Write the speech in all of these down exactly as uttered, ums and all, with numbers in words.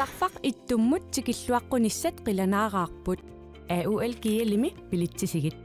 Arfaq ittummut tikilluaqqunissat qilanaaraarput. A U L G L-imi billetsisigit.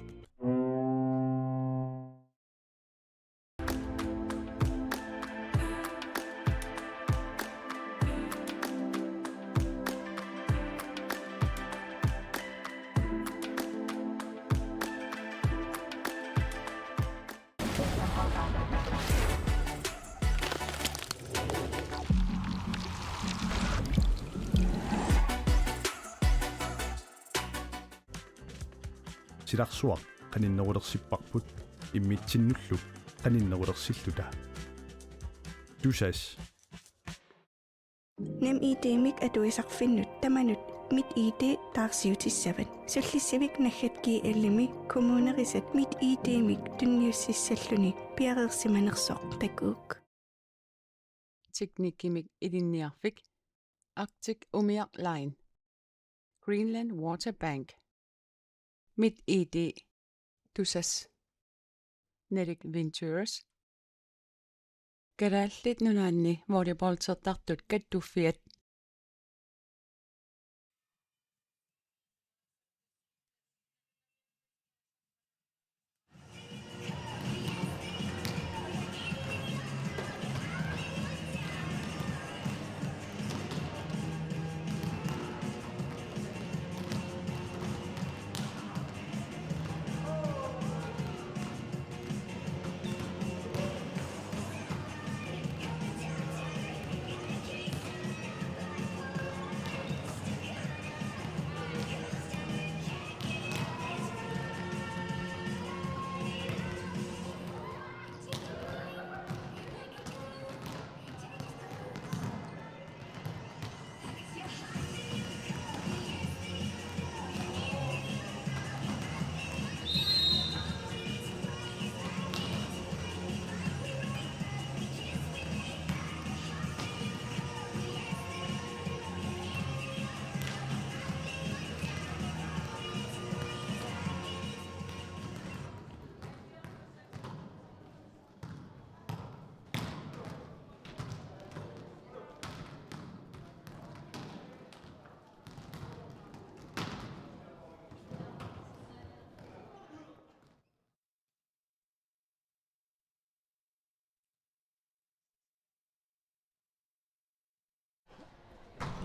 Silarsuaq qaninnerulersipparput immitsinnullu qaninnerulersilluta. Tusass. NemID-mik atuisarfinnut tamanut MitID taarsiutissavat. Sullissivik naggat G L-imi kommunerisat MitID-mik tunniussissalluni piareersimanersoq takuuk. Teknikkimik ilinniarfik, Arctic Umiaq Line, Greenland Water Bank, MitID, Tusass, Nordic Ventures, Kalaallit Nunaanni volleyballtertartut kattuffiat.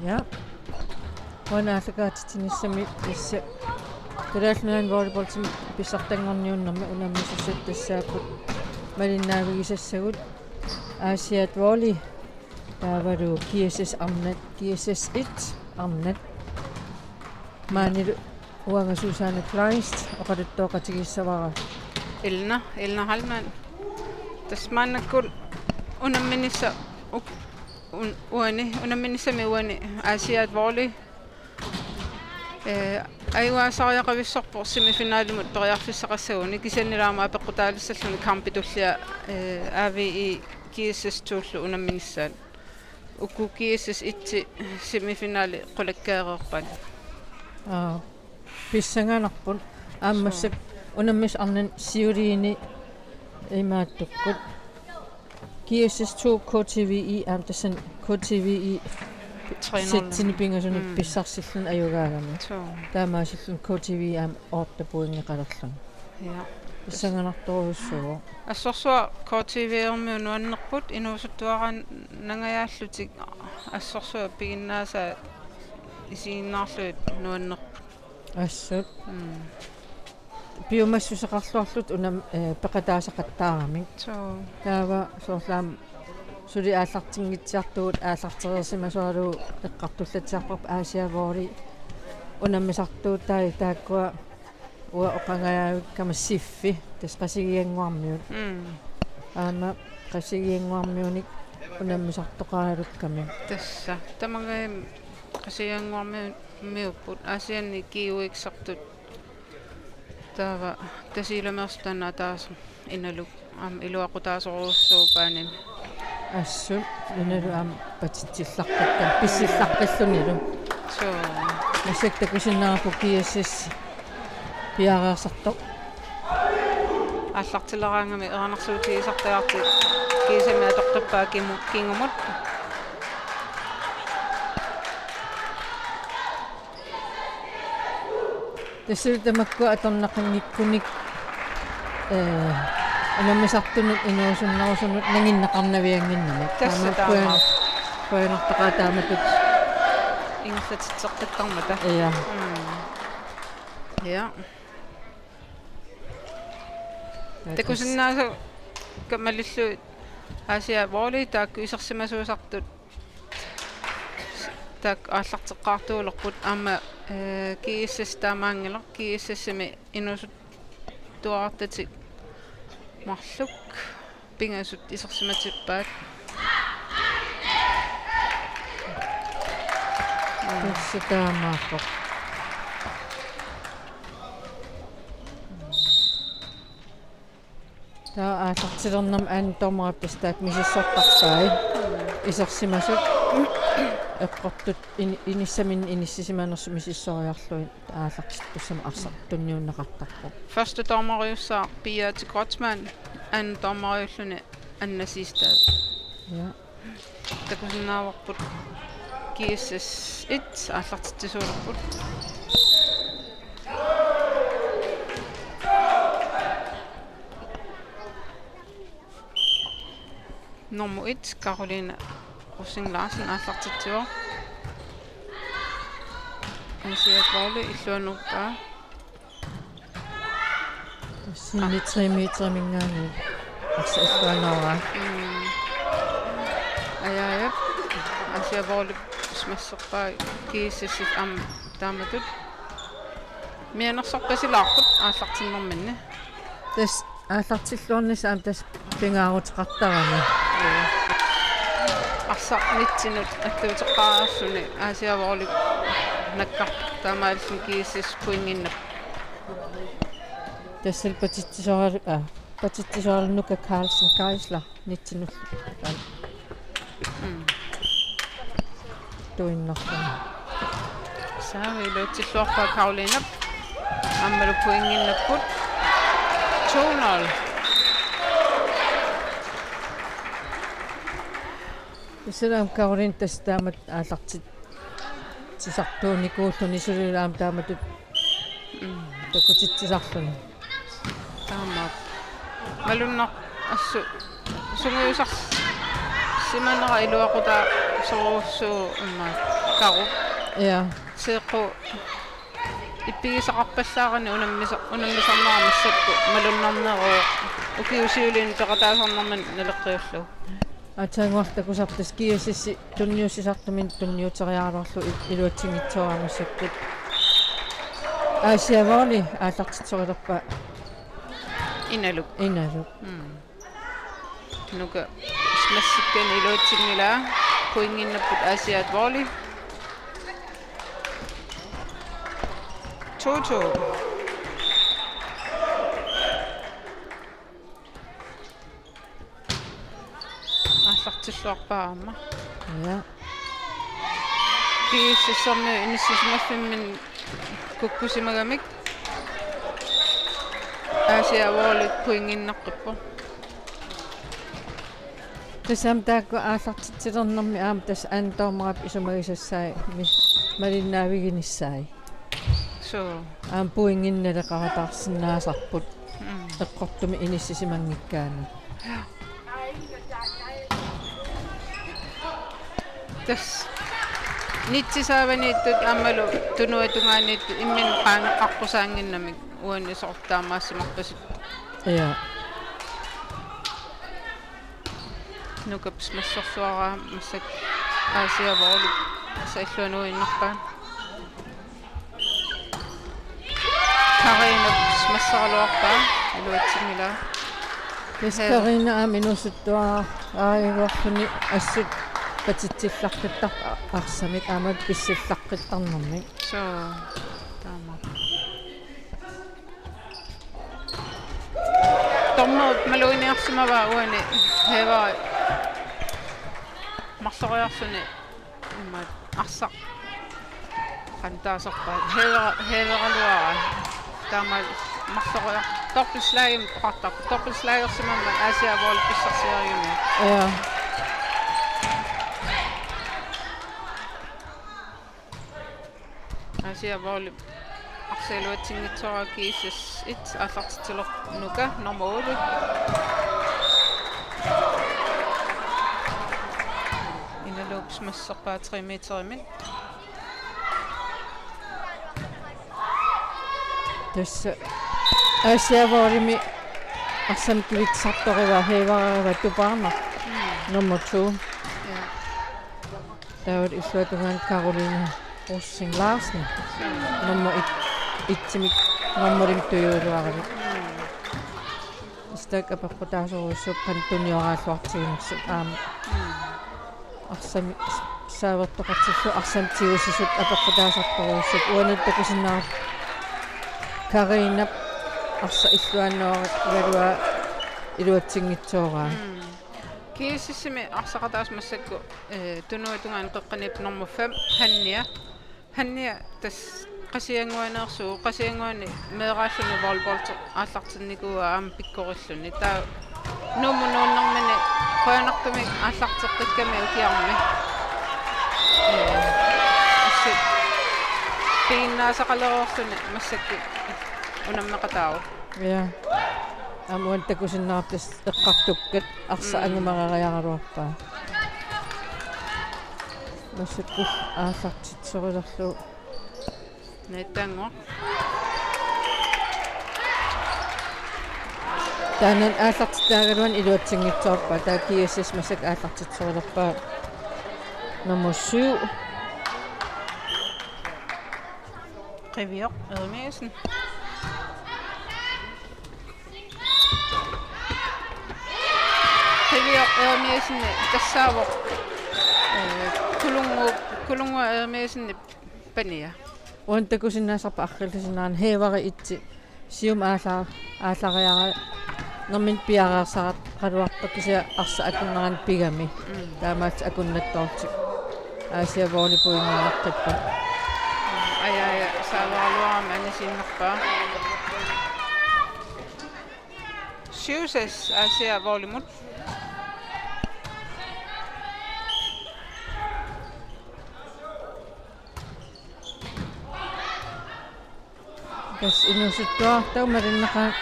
Ja. Uani aallakaatitsinissami tassa Kalaallit Nunaanni volleyballimi pissartanngorniunnermi unammisussat tassaapput malinnaavigisassagut Aasiaat Volley, taavalu G S S arnat, G S S et arnat. Maanilu uanga Susanne Kleist oqaluttooqatigiissavara. Elna, Elna Heilmann. Tassa maannakkut unamminissa uk-, un-, uani, unamminissami uani Aasiaat Volley. Eh, ajugaasariaqavissorpoq semifinalimut periarfissaqassaguni, kisiannili aamma apeqqutaalissalluni kampi tullia, eh, A V I G S S to-llu unamminissaat. Uku G S S et semifinali qulakkeereerpaat. Aa, pissanganarpoq. Aamma massakkut unammisut arnanni siuliini imaattukkut. G S S to K T V E, aamma tassani K T V E tre nul. Setsinik pingasunik Mm. pissarsilluni ajugaagami. Suu. Taamaasilluni K T V E aamma otte pointeqalerluni. Ja. Pissanganartorujussuuvoq. Assorsuaq K T V E-rmiut nuannerput, inuusuttuaraannangajaallutik assorsuaq piginnaasaat isiginnaarlugit nuannerput. Assut. Mm. Piumassuseqarluarlutik unam-, eh, peqataasaqattaaramik. Suu. Taava soorlu aamma suli aallartinngitsiartugut aallartereersimasoralugu eqqartullatsiarparput Aasiaat Volley unammisartuutai taakkua uanga oqangajaavikkama siffi, tassa Qasigiannguarmiut. Mm. Aamma Qasigiannguarmiunik unammisartoqaralukkami. Tassa. Tamangajammik Qasigiannguarmiuupput, Aasianni G U X-ertut. Taava Tasiilameersut taanna ataaseq Inaluk aamma iluaqutaasorujussuuvoq paanimi. Assut, Inaluk aamma patitsillaqqikka, pissillaqqillunilu. Suu. Massakkut takusinnaavarput G S S piareersartoq. Aallartileraangami eranarsuutigisartagartik kiisami atoqqippaa kimu-, kingumut. Tassa tamakkua atorneqanngikkunik, eh, unammisartunut inuusunnerusunut nangiinnarnaviannginnamik. Tassa taamaappoq. Taamaakkuan qujanartaqaaq taamatut. Ingerlatitseqqittarmata. Ja. Mm. Ja. Ja, takusinnaasoq malillugit Asia Volley taakku isersimasuusartut taakku aallarteqqaartuulerput aamma, eh, G S S taamaanngilaq, G S S-imi inuusuttuarartatik marluk pingasut isersimatippaat. Tassa taamaappoq. Taava aallartilernermi anden dommerip tassa taakku misissortarpai. Isersimasut eqqortut in-, inissaminnik inissisimanersut misissoriarlugit aallartittussamut arsaq tunniunneqartarpoq. Første dommeriussaaq Pia T. Kreutzmann, anden dommeriulluni Anna Siegstad. Ja. Takusinnaavarput G S S et aallartitsisuulerput. Nummer et, Karoline Rosing Larsen, aallartitsivoq. Asia Volley illuanuppaa. Sinni tre meteriminngaanniit arsaq illuanooraa. Mm. Ajaajap. Asia Volley smasserpaa G S S-it aamma taamatut. Mianersorpasilaarput aallartinnerminni. Tassa aallartilluarnissaq aamma tassa pingaaruteqartarami. Arsaq nitsinut attuuteqqaarluni Asia Volley nakkarpoq taamaalilluni G S S pointinnap. Tassa patitsisoralu-, aa, patitsisoraluarluni Carlsen Geisler nitsinullu. Mm. Tuinnarluni. Saami iluatsilluarpaa Karolinep. Aammalu pointinnapput. To nul. Isalaam Karoline tassa taamatut aallartitsisartuunikuulluni suli aamma taamatut takutitsisarluni. Taamaappoq. Malunnarpoq assut sungiusarsimanera iluaqutaa soorlu immaqa Karo. Ja. Seeqqu ippigisaqarpallaarani unammisa-, unammisarnera massakkut malunnarneruvoq ukiut siuliini peqataasarnermini naleqqiullugu. Aatsaannguaq takusarput tassa G S S-i tunniussisartumik tunniuteriaraluarlugu il-, iluatsinngitsoorami massakkut. Asia Volley aallartitsorilerpaa. Inaluk. Inaluk. Mm. Nuka smassikkani iluatsinngilaa. Pointinnapput Asia Volley. To to. Aallartilluarpaa aamma. Ja. G S S-ermiut inissisimaffimminni kukkusimagamik Asia Volley pointinnaqqippoq. Tassami taakku aallartitsilernermi aamma tassa anden dommerip isumagisassai mi-, malinnaaviginissaat. Suu. Aamma pointinnaleqarataarsinnaasarput. Mm. Eqqortumik inissisimanngikkaanni. Tassa nitsit saavaniittut aammalu tunuata tungaaniittut imminnut qaaneqqaqqusaannginnamik uani soorlu taamaassimarpasippoq. Ja. Nukap smassersuaraa massakkut Asia Volley tassa illuanuinnarpaa. Karina smasseraluarpaa iluatsinngilaa. Yes, Karina aamma inuusuttuaraajuarluni assut patitsillaqqittarpoq arsamik aamma pissillaqqittarnermik. Suu, taama. Dommerit maluginiarsimavaat uani Haver marloriarluni immaqa arsaq qantaasarpaat Haver-, Haveraluara. Taama marloriar-, dobbeltslag oqartarpoq. Dobbeltslagersimammat Asia Volley pissarsiarigami. Ja. Asia Volley Iluatsinngitsoorpaa, G S S et aallartitsilerpoq Nuka nummer otte. Inaluk masserpaa tre meterimik. Tassa Aasiaat Volleymi arsaq kivitsisartorivaa, hæverivaa Tupaarnaq. Mm. Nummer to. Ja. Taava illuatungaani Karoline Rosing Larsen. Nummer et, etsimik nummerimik tujuugaluaravit. Mm. Tassa taakku apeqqutaasorujussuupput qanoq tunioraalluartiginersut aamma. Mm. Arsamik saavertoqartillugu arsamik tigusisut apeqqutaasartorujussuupput. Uani takusinnaavarput Karinap arsaq illuanooraluaa iluatsinngitsooraa. Mm. G S S-imi arsaqataasut massakkut, eh, tunuatungaani qeqqaniippoq nummer fem, Hannia. Hannia tassa Qasigiannguaneersuuvoq, Qasigiannguani meeraalluni volleyball aallartinnikuuaa aamma pikkorilluni. Taava Nuummut nuunnermini qujanartumik aallarteqqikkami ukiarmi. Ee, assut piginnaasaqalereerluni massakkut unammeqataavoq. Ja. Aamma uani takusinnaavarput tassa eqqartukkat arsaq Mm. angumeriaraluarpaa. Massakkut aallartitsisorilerlugu. Nettanngooq. Taanna aallartittaagaluarluni iluatsinngitsoorpaa, taava G S S massakkut aallartitsisorilerpaa nummer syv. Qivioq Jeremiassen. Qivioq Jeremiassen tassaavoq, eh, Kulungu-, Kulunguaq Jeremiassenip pania. Uani takusinnaasarput arriillisinnaanani hæveri et siumut aalla-, aallariaraluarnermini piareersaraluarpat kisianni arsaq akunnerani pigami. Mm. Taamaattoq akunnattoorlutik Aasiaat Volley pointinnartarput. Aja, aja, saavaraluarami anisiinnarpaa. Syvogtres Aasiaat Volleymut. Tassa inuusuttuarartagut malinnaqa-,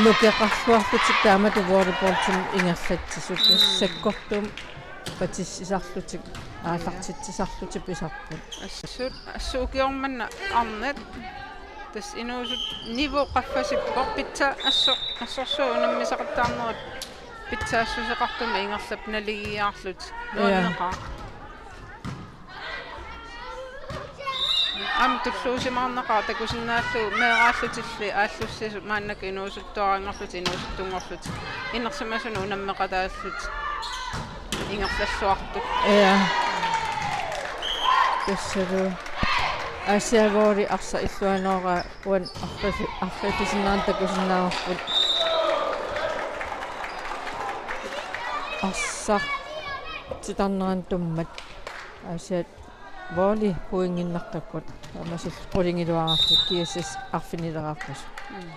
nukeqarluarlutik taamatut volleyballimi ingerlatsisut. Tassa Mm. sakkortuumik patissisarlutik, Ja. aallartitsisarlutik pisarput. Assut, assut ukioq manna arnat. Tassa inuusuttut niveau qaffasippoq, pitsaasut, assorsuaq unammisaqattaarnerat pitsaassuseqartumik ingerlapput naligiiaarlutik. Ja. Nuanneqaaq. Aamma tulluusimaarnaqaaq takusinnaallugu meeraallutilli aallussisut maannakkut inuusuttuaraanngorlutik inuusuttunngorlutik. Inersimasunut unammeqataallutik ingerlalluartut. Ja. Tassalu Aasiaat Volley arsaq illuanooraa uani arri-, arriillisinnaanani takusinnaavarput arsaq titarnerani tummat Aasiaat Volley pointinnartarput. Taamaasilluni qulingiluararlutik G S S arfinileraarput. Mm.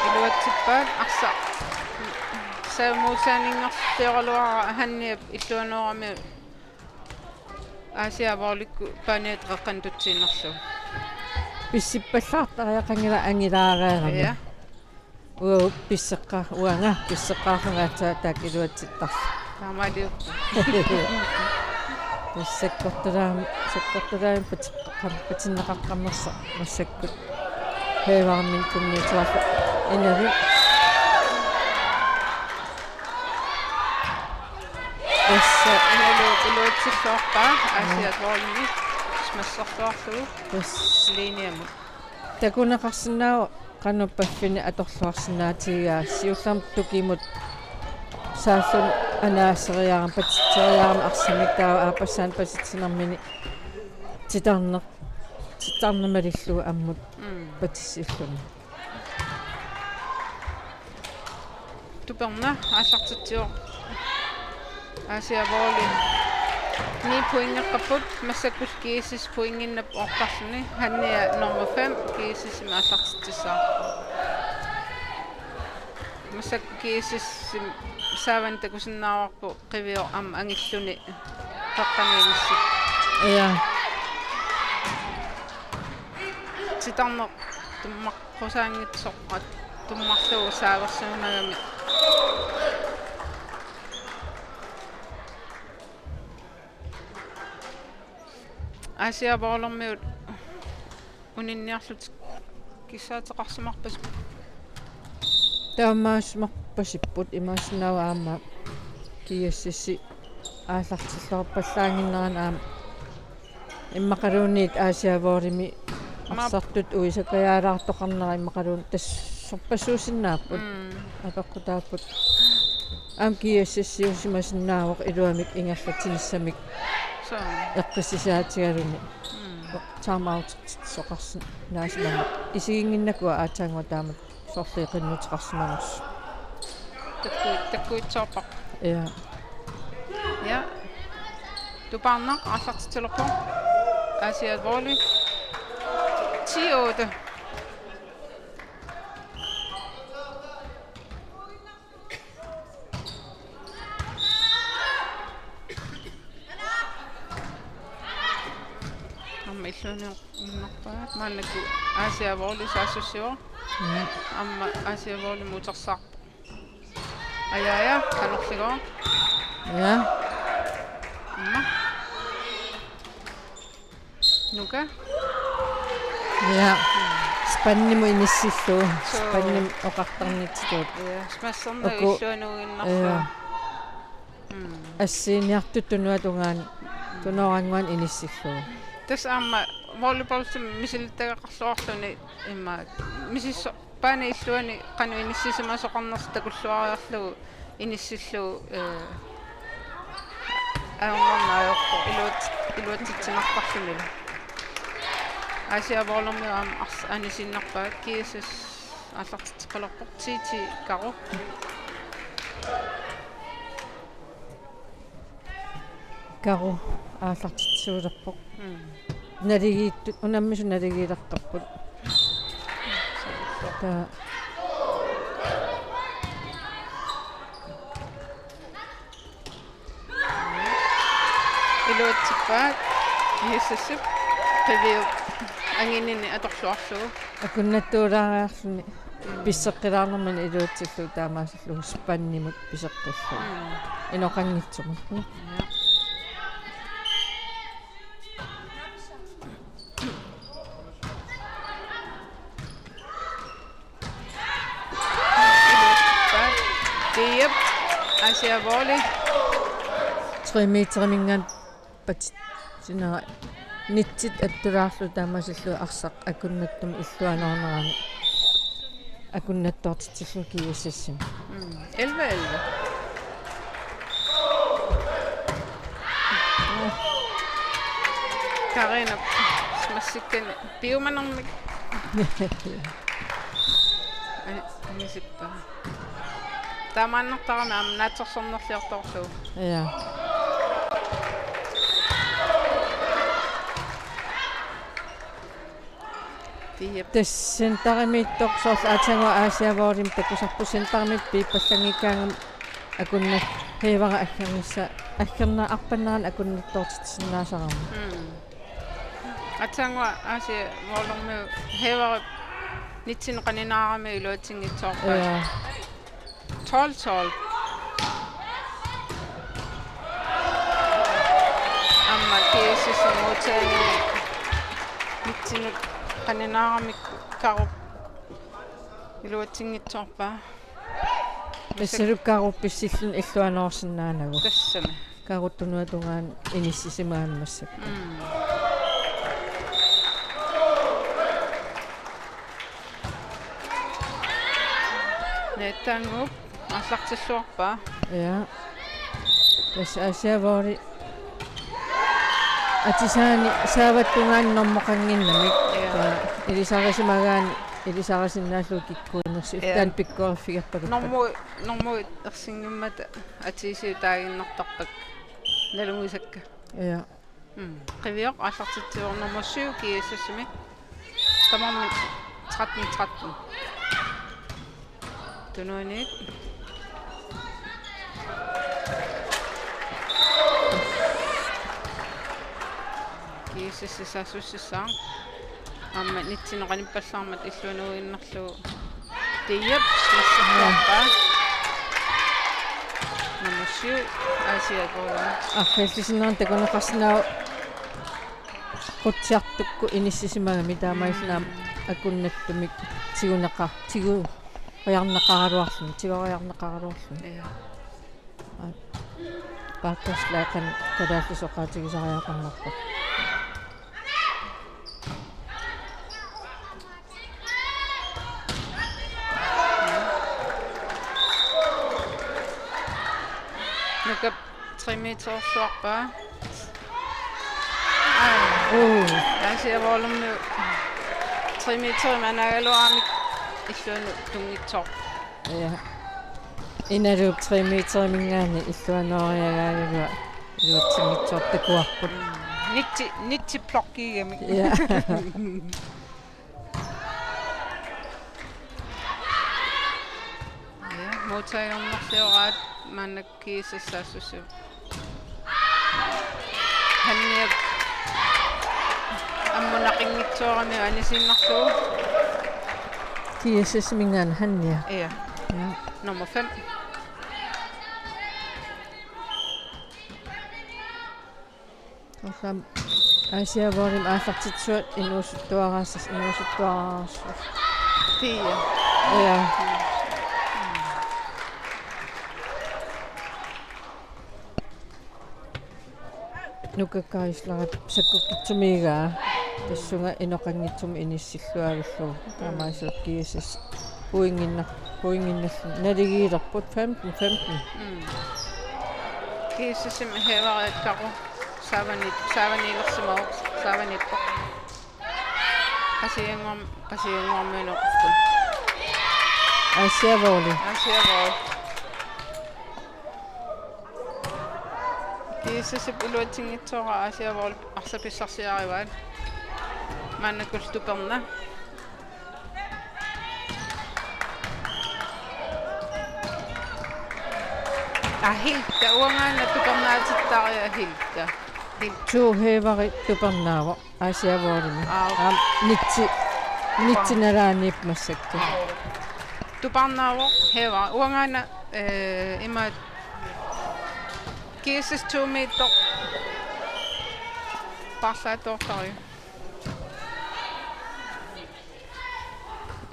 Iluatsippaat arsaq. Samuusaaninngerlioraluara Hanniap illuanoorami Aasiaat Volleykut paniat qeqqanut tutsiinnarlugu. Pissippallaartariaqanngilaq angilaareerami. Ja. Uagut pisseqqa-, uanga pisseqqaarlunga aatsaat taakku iluatsittarlugit. Taamaaliorpoq. Sakkortulaam-, sakkortulaamik pateqqam-, patinneqaqqammersoq massakkut. Hæveriminnut tunniussavara Inavik. Tassa Inaluk iluatsilluarpaa, Aasiaat Volleymi masserluarlugu. Tassa. Linjemut. Takuneqarsinnaavoq qanoq paffineq atorluarsinnaatigigaa, siullermik tukimut saalluni anaaseriarami, patitseriarami arsamik, taava aappassaanik patitsinermini titarner-, titarneq malillugu ammut Mm. patissilluni. Tuperna aallartitsivoq. Aasiaat Volley. Ni pointeqarput, massakkut G S S pointinnap oqarluni, Hannia nummer fem, G S S-imi aallartitsissaaq. Massakkut G S S-imi saavanni takusinnaavarput Qivioq aamma angilluni peqqaniinissi. Ja. Titarneq tummaq- Qusaanngitsoq tummarlugu saaversimagami. Aasiaat Vårlermiut uninniarlutik kissaateqarsimarpasippoq. Taamaasimarpasipput, imaassinnaavoq aamma G S S aallartilluarpallaannginnerani aamma immaqaluunniit Aasiaat Vårlermi arsartut uisakajaalaartoqarnera immaqaluunniit tassa sorpassuusinnaapput. Mm. Apeqqutaapput. Aamma G S S-iusimasinnaavoq iluamik ingerlatsinissamik. Suu. Eqqissisaatigaluni. Mm. Time out soqarsin naasimammat. Isiginnginnakku aatsaannguaq taamatut. Soorlu qinnuteqarsimanersoq. Takku-, takkuitsoorpoq. Ja. Ja. Tupaarnaq aallartitsilerpoq. Aasiaat Vårlermi. Ti otte. Aamma illuanut innarpaat maannakkut Aasiaat Vårlermi saassussivoq. Ja. Aamma Aasiaat Vårlermi utersaarpoq. Aja, aja, qanorlugu. Ja. Aamma. Nuka. Ja. Spannimut inissillugu. Suu. Spannimut oqartarnitsitut. Ja, smassernagu. Uku. Illuanuuginnarlugu. Ja. Mm. Assiiniartut tunuata tungaanut, tunuarannguanut inissillugu. Tassa aamma volleyballimi misilittagaqarluarluni immaqa misissoq paani illuani qanoq inissisimasoqarnersoq takulluariarlugu inissillugu, eh, ajornarneq ajorpoq iluat-, iluatsitsinartarlunilu. Aasiaat Vårlermiut aamma ars-, anisiinnarpaat G S S aallartitseqalerpoq T T Karo. Karo aallartitsisuulerpoq. Mm. Naligiittut, unammisut naligiilertarput. Taa. Iluatsippaat G S S-ip Qiviup anginini atorluarlugu. Akunnattuulaariarluni. Mm. Pisseqqilaarnermini iluatsillugu taamaasillugu spannimut piseqqillugu. Mm. Inoqanngitsumut. Ja. Tiap, Aasiaat Vårlermi. Tre meteriminngaanniit patsitsineq. Nitsit attulaarlugu taamaasillugu arsaq akunnattumik illuanoornerani. Akunnattoortitsillugu G S S-imi. Mm, elleve elleve. Karina smassikkani piumanermik. Ani-, anisippaa. Taamaannartarami aamma naatsorsornerliortorlugu. Ja. Tiap. Tassa centerimiittoq soorlu aatsaannguaq Aasiaat Vårlermi takusarput centerimiittoq piippallanngikkaangami akunnat Heavere aggernissaa aggerna-, arpannerani akunnattoortitsisinnaasarami. Mm. Aatsaannguaq Aasiaat Vårlermiut Heavere nitsinut qaninaaramik iluatsinngitsoorpaat. Ja. Tolv tolv. Aamma G S S-ip modtagenini nitsinut qaninaaramik Karup iluatsinngitsoorpaa. Tassalu Karup pissilluni illuanoorsinnaanagu. Tassami. Karup tunuata tungaanut inissisimagaanni massakkut. Mm. Netangup aallartilluarpaa. Ja. Tassa Aasiaat Vårlermi atisaani saavat tungaanut normoqannginnamik. Ja. Taa ilisarisimagaanni ilisarisinnaallugu kikkuunersoq. Ja. Taanna pikkoriffigerpaluppat. Normu-, normuit ersinngimmata atiisiutaaginnartarpakka. Nalunngisakka. Ja. Mm. Qivioq aallartitsivoq nummer syv G S S-imi. Tamarmik tretten tretten. Tunuaniit. G S S saassussissaaq. Aamma nitsineq qanippallaarmat illuanuinnarlugu. Tiap, massakkuarpaa. Nummer syv, Asia Golan. Arfallisinnerani takuneqarsinnaavoq qutsiartukkut inissisimagami taamaallutik aamma akunnattumik tiguneqa-, tigoriarneqaraluarluni, tigoriarneqaraluarluni. Ja. Aa, Paakkaslaakan kalaallisut oqaatigisariaqarnerput. Nukap tre metersuarpaa. Aa. Uu. Asia Wallimi tre meter manaagaluaramik illuanut tunngitsoorpoq. Ja. Inaluup tre meteriminngaanniit illuanooriagaagaluaq iluatsinngitsoortakuarput. Nitti, nitti blokkiigamik. Ja. Ja, modtagernerlioraat maanna G S S saassussivoq. Hanniap ammunaqinnginnerani anisiinnarlugu. G S S-iminngaanniit Hannia. Ja. Ja. Nummer fem. Tassami Asia Wallimi aallartitsisuat inuusuttuaraasas-, inuusuttuaraasas. Pia. Ja. Nukakka Islarip sakkukkitsumiigaa tassunga inoqanngitsumik inissilluavillugu. Taamaasilluni G S S pointinna-, pointinnallu naligiilerput femten femten. Mm. G S S-imi Haverik Karu saavani-, saavaniilersimavoq, saavaniippoq. Qasigiannguarm-, Qasigiannguarmiunut oqarpoq. Asia Wall. Asia Wall. G S S-ip iluatsinngitsoorpaa Asia Wall arsaq pissarsiarivaat. Maannakkut tuperna. Aa, Hilda, uangaana tupernaatittaria Hilda. Hilda. Tuu Haverik tupernaavoq. Asia Wallimi. Aa, okay. Aamma nitti, nitti nalaaniippoq massakkut. Tupernaavoq Haverik. Uangaana, eh, ima G S S to meter. Paarlaattoortarpoq.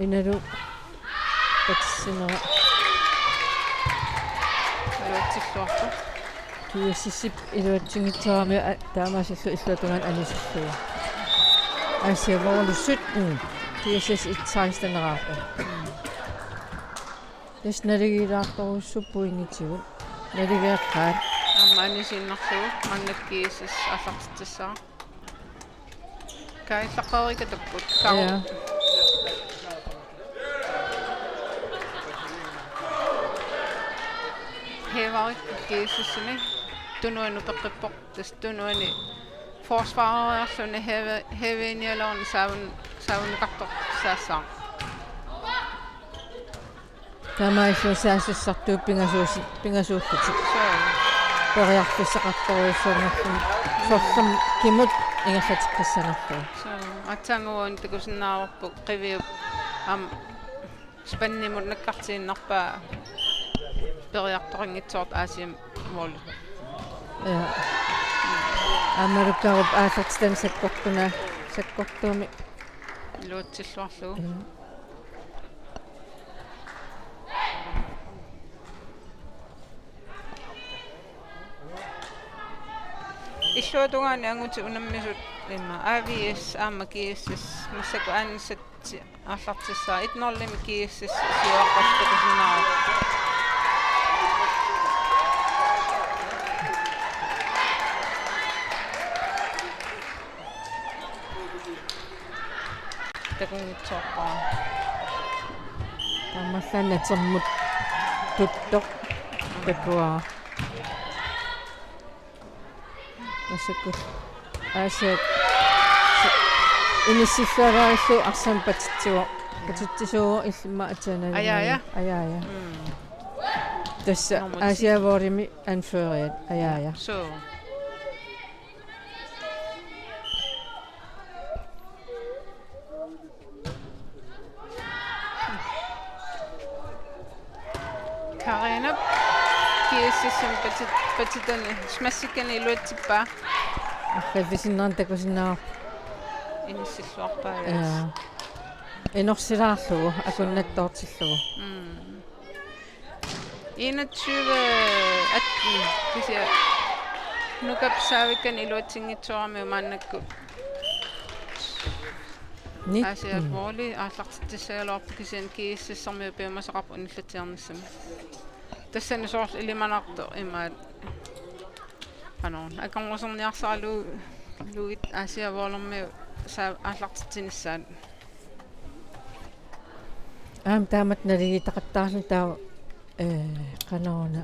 Inalu patissinera. Iluatsilluarpoq. G S S-ip iluatsinngitsoorami a-, taamaasillutik illuatungaanut anisillugu. Asia Wall sytten, G S S et seksten-eraavoq. Tassa naligiilaartorujussuupput pointitigut. Naligeeqqaat. Aamma anisiinnarlugu, maanna G S S aallartitsissaaq. Kaillaqqaarikatakkut. Kau. Ja. Haverik G S S-imi tunuanut peqqippoq. Tassa tunuani forsvareriarluni Have-, Havenialorn saavun-, saavuneqartoq saassaaq. Taamaalilluni saassussartut pingasuus-, pingasuullutik. Suu. Periarfissaqartorujussuanngorluni soorlumi kimut ingerlateqqissanerlugu. Suu. Aatsaannguaq takusinnaavarput Qiviup aamma spandimut nakkartiinnarpaa periartoqanngitsoortoq Asia Wall. Ja. Aammalukkarup aallartitani sakkortuna, sakkortuumik. Iluatsilluarlugu. Ja. Illuatungaani angutit unammisut ima A V S aamma G S S massakkut aanissat aallartissaaq et nul-imi G S S siuaqqasut takusinnaavaat. Takunngitsoorpara. Taamaallaat natermut tuttoq takuara. Massakkut Aasiaat inissilluarlugu arsamik patitsivoq. Patitsisuuvoq illimmi atsianani. Ajaja. Ajaja. Mm. Tassa Nummer ti. Aasiaat Volleymi anføreriat. Ajaja. Så. Karina GSS-imi patit-, patitani smashikkani iluatsippaa. Arriillisinnaanera takusinnaavarput. Inissilluarpaa. Ja. Inorsilaarlugu akunnattoortillugu. Mm. Enogtyve atten, kisianni Nukap saavikkani iluatsinngitsoorami maannakkut. Nitten. Aasiaat Volley aallartitsissagaluarpoq kisianni GSS-ermiut piumasaqarput unillatsiarnissamut. Tassani soorlu ilimanartoq imaat. Qanoq akornuserniarsaralugu Aasiaat Volleymiut saa-, aallartitsinissaat. Aamma taamatut naligiittaqattaarluni taava, eh, qanoruna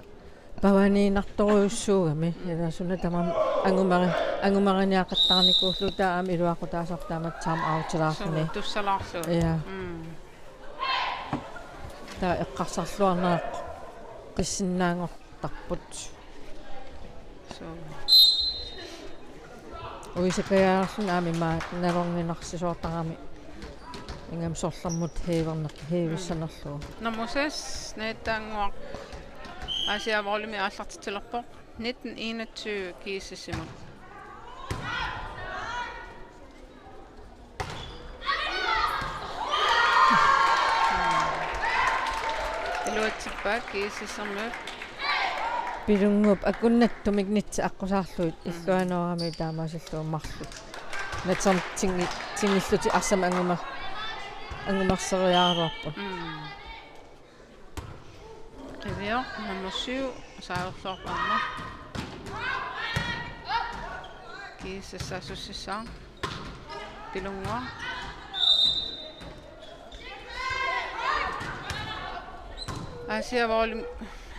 pavaniinnartorujussuugami, ila suna tamarmi angumeri-, angumeriniaqattaarnikuullugu taava aamma iluaqutaasarpoq taamatut time outilaarluni. Suu, tussalaarlugu. Ja. Mm. Taava eqqarsarluarneq qissinnaanngor- tarput. So. Uisakajaarluni aamma ima nalorninarsisoortarami. Ingammik sorlermut hæverneq, hævissanerlugu. Nummer seks, Nattaannguaq. Aasiaat Volleymi aallartitsilerpoq. Nitten enogtyve GSS-imut. Iluatsippaat GSS-ermiut. Pilunnguup akunnattumik nitsi aqqusaarlugit. Mhm. Illuanoorami taamaasillugu marluk. Natsam tingi-, tingillutik arsamik anguma-, angumerseriaraluarput. Mm. Qiviup nummer syv, saaverluarpoq aamma. GSS saassussissaaq. Pilunnguaq. Aasiaat Volley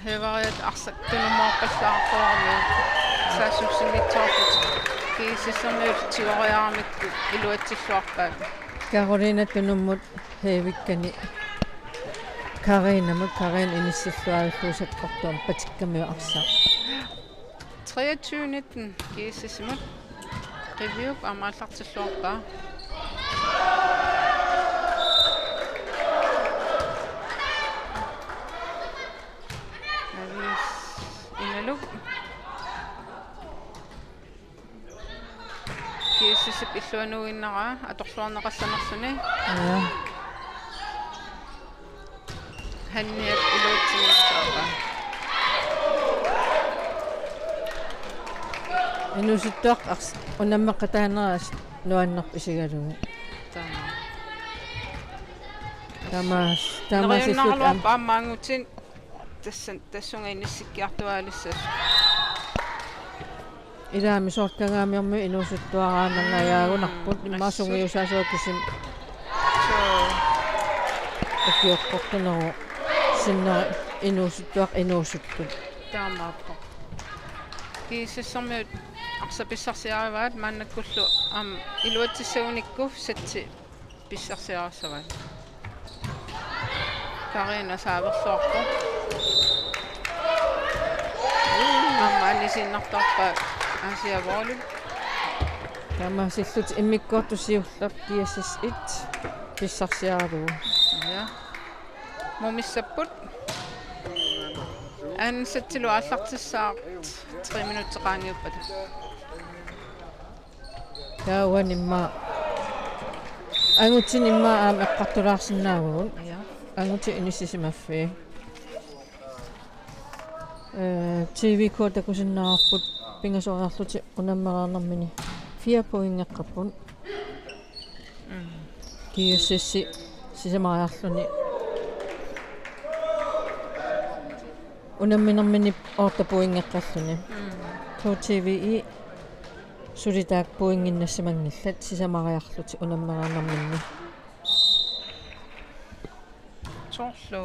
hæveriat arsaq tunummoorpallaartoqarami. Saassussinngitsoorlutik. GSS-ermiut tigoriaramikkit iluatsilluarpaat. Karoliina tunummut hævikkani Karinamut, Karin inissilluarlugu sakkortuumik patikkamiuk arsaq. Treogtyve nitten GSS-imut. Qiviup aamma aallartilluarpaa. Avis Inaluk. GSS-ip illuanuuinnaraa atorluarneqassanerluni. Ja. Hanniap iluatsinngitsoorpaa. Inuusuttuaq ars-, unammeqataanera nuannerpoq isigalugu. Taama. Taama, taama. Neriunnaruarpaa aamma angutit. Tassa, tassunga inissikkiartuaalissasoq. Ilaami soorlu Kangaamiormiut inuusuttuaraannangajaagunarput. Mm. Immaqa sungiusaasoq kisimi. Suu. Ukioqqortunerup sinneri inuusuttuaq inuusuttut. Taamaappoq. GSS-ermiut arsaq pissarsiarivaat maannakkullu aamma iluatsissagunikku setsi pissarsiarissavaat. Karina saaverluarpoq. Aamma anisiinnartarpaa Aasiaat Volley. Taamaasillutik immikkoortut siulleq GSS et pissarsiaralugu. Ja. Mumissapput. Anden setsilu aallartissaaq tre minutsit qaangiuppata. Taava uani immaqa. Angutini immaqa aamma eqqartulaarsinnaavagut. Ja. Angutit inissisimaffii. Eh, T V K takusinnaavarput pingasoriarlutik unammereernermini fire pointeqqapput. Mm. GSS sisamariarluni. Unamminermini otte pointeqqalluni. Mm. K T V E suli taakku pointinnassamanngillat sisamariarlutik unammereernerminni. Soorlu.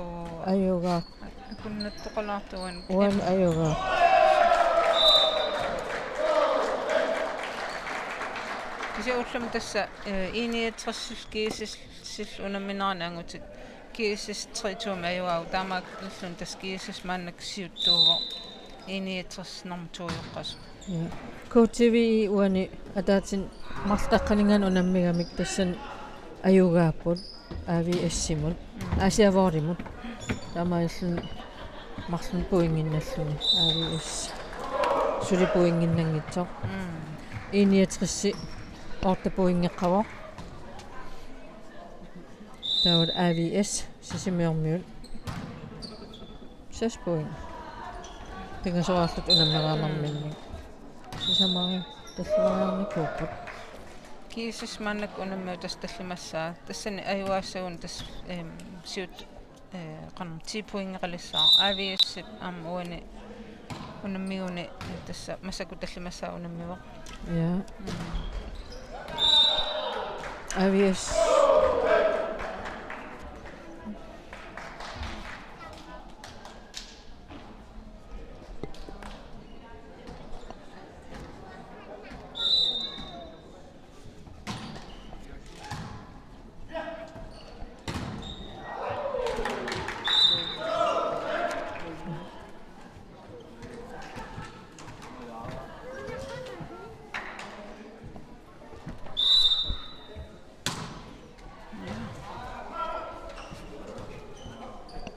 Ajugaaq. Akunnattoqalaartuani. Uani ajugaaq. Siullermik tassa, eh, I niogtres G S S-illu unamminerani angutit G S S tre to-mi ajugaavoq, taamaalilluni tassa G S S maannakkut siuttuuvoq I niogtres nummer to-joqqasoq. Ja. K T V-i uani ataatsimi marluk qaqqaninngaanniit unammigamik tassani ajugaapput A V S-imut. Mm. Aasiaat Volley-mut. Taamaalilluni marlunnik pointinnalluni A V S. Suli pointinnanngitsoq. Mm. I niogtres otte pointeqqavoq. Taava A V S Sisimiormiut seks point. Pingasoraarlutik unammeraannarminnik. Sisamariaq tallimariarnikuupput. G S S maannakkut unammivoq tassa tallimassaa. Tassani ajugaassagunik tassa, em, siut-, eh, qanormi ti pointeqalissaaq. A V S aamma uani unammiguni, eh, tassa massakkut tallimassaa unammivoq. Ja. Mm. A V S.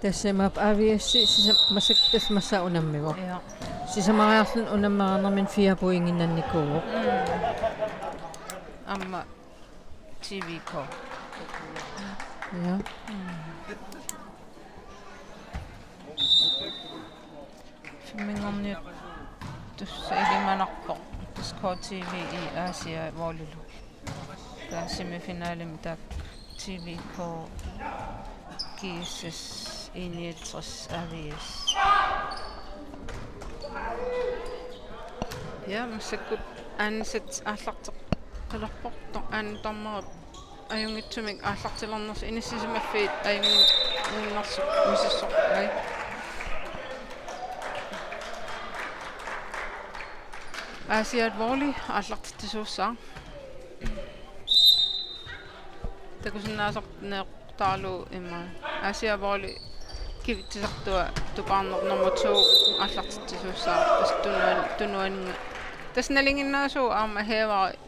Tassa imaappoq A V S sisa-, massakkut tallimassaa unammivoq. Ja. Sisamariarluni unammeraannarminnik fire pointinnannikuuvoq. Mm. Aamma T V K. Ja. Mm. Filminngorniuttussaq ilimanarpoq tassa K T V-i Aasiaat Volleylu. Taava semifinalemi taakku T V K, G S S, I niogtres, A V S. Ja, massakkut aanisat aallarteqqilerpoq, to-, aani dommerip ajunngitsumik aallartilernersoq, inissisimaffiit ajunnginnersut misissorpai. Aasiaat Volley aallartitsisuussaaq. Takusinnaasarneq taavalu ima Aasiaat Volley kivitsisartua tupaarneq nummer to aallartitsisuussaaq, tassa tunuan-, tunuaninnga. Tassa nalinginnaasuuvoq aamma Heevari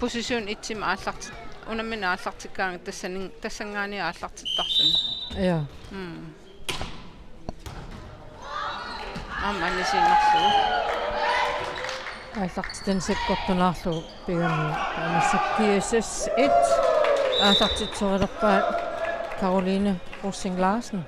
position et-imi aallartit-, unammineq aallartikkaangat tassanin-, tassanngaanniit aallartittarluni. Ja. Mm. Aamma anisiinnarlugu. Aallartitanik sakkortunaarlugu pigami. Taamaasillugu G S S et aallartitsorilerpaat, Karoline Rosing Larsen.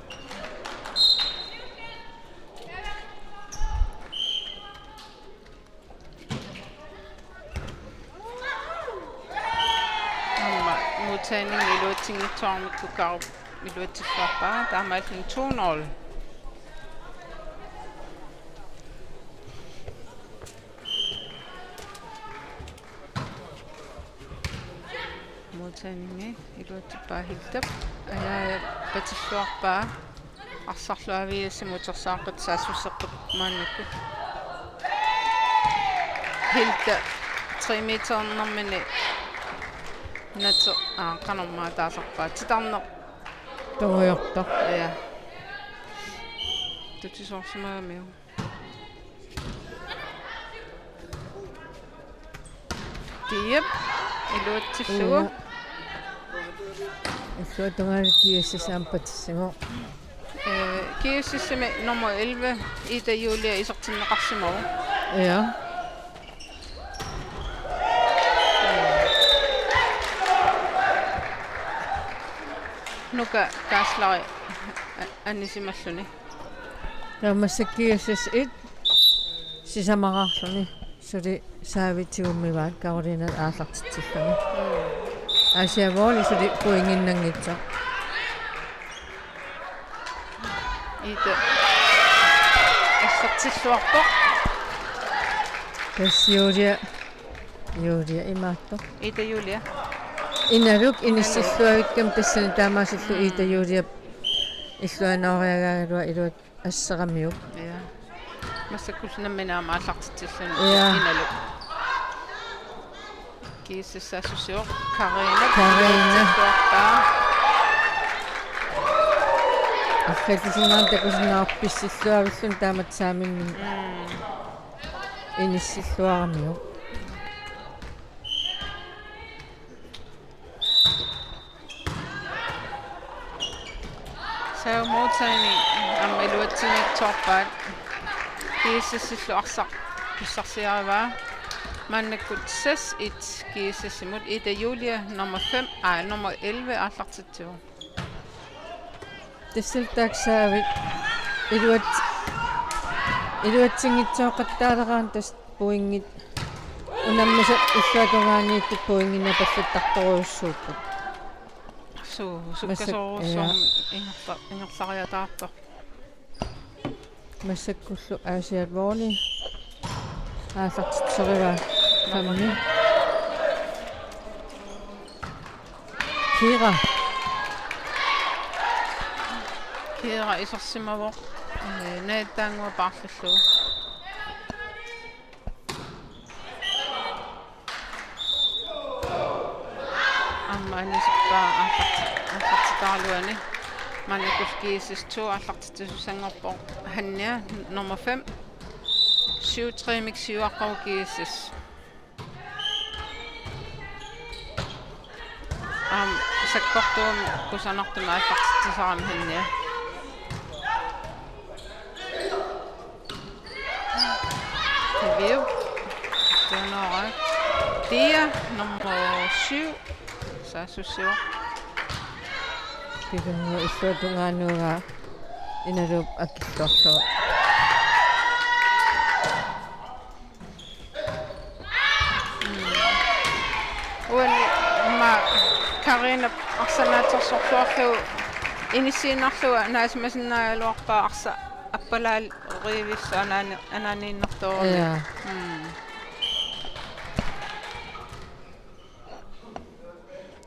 Aamma modtagning iluatsinngitsooramikkukkaru iluatsilluarpaa, taamaalilluni to nul. Modtagningi iluatsippaa Hildap. Ajaajap patilluarpaa. Arsarlu A V S-imut utersaaqqittoq saassusseppoq maannakkut. Hilda tre meternermini nate-, aa, qanormaa taasarpaa. Titarneq. Tungujortoq. Ja. Tutisoorsimagamiuk. Diep, iluatsillugu. Ja. Illuatungaani G S S aamma patissimavoq. Eh, G S S-imi nummer elleve, Ida Julia, isertinneqarsimavoq. Ja. Nuka Kaaslari a-, anisimalluni. Taava massakkut G S S et sisamaraarluni suli saavi tigummivaat Karolinap aallartitsilluni. Mm. Aasiaat Volley suli pointinnanngitsoq. Ida assertilluarpoq. Tassa Julia, Julia imaattoq. Ida Julia. Inaluk inissilluavikkami tassani taamaasillugu. Mm. Ida Julia illuanooriagaagaluaq iluat asseramiuk. Ja. Massakkullu nammineq aamma aallartitsilluni. Ja. Inaluk. G S S saassussivoq Karina. Karina. Tuortaa. Arfalisinnaan takusinnaavarput pissilluarluni taamatut saaminnut. Mm. Inissilluaramiuk. Saamut taanna aamma iluatsinngitsoorpaat. G S S-illu arsaq pissarsiarivaa. Maannakkut seks et G S S-imut. Ida Julie nummer fem, aa, nummer elleve aallartitsivoq. Tassalu taaksaavik iluat-, iluatsinngitsooqattaaleqaaq tassa pointit. Unammisaq illuatungaaniittut pointit napallattartorujussuupput. Suu, massak-, sukkasoorujussuarmik, ja, ingerla-, ingerlariataartoq. Massakkullu Aasiaat Volley aallartitserivaa femmi. Kira. Kira isersimavoq. Ee, Naataannguaq paarlullugu. Aamma anisippaa aallarti-, aallartitaraluani. Maannakkut G S S to aallartitsisussanngorpoq Hanja nummer fem. Syv tre-mik siuaqqavoq G S S. Aamma sakkortuumik kusanartumik aallartitsisarami Hanja. Taviu. Tunoora. Dia nummer syv. Saassussivoq. Kisianni illuatungaanuugaa Inaluup akilluarlugu. Mm. Uani aamma Karinap arsaq naatsorsorluarlugu inissiinnarlugu naasimasinnaagaluarpaa arsaq appalaarivissoq anaani-, anaaniinnartoorami. Ja. Mm.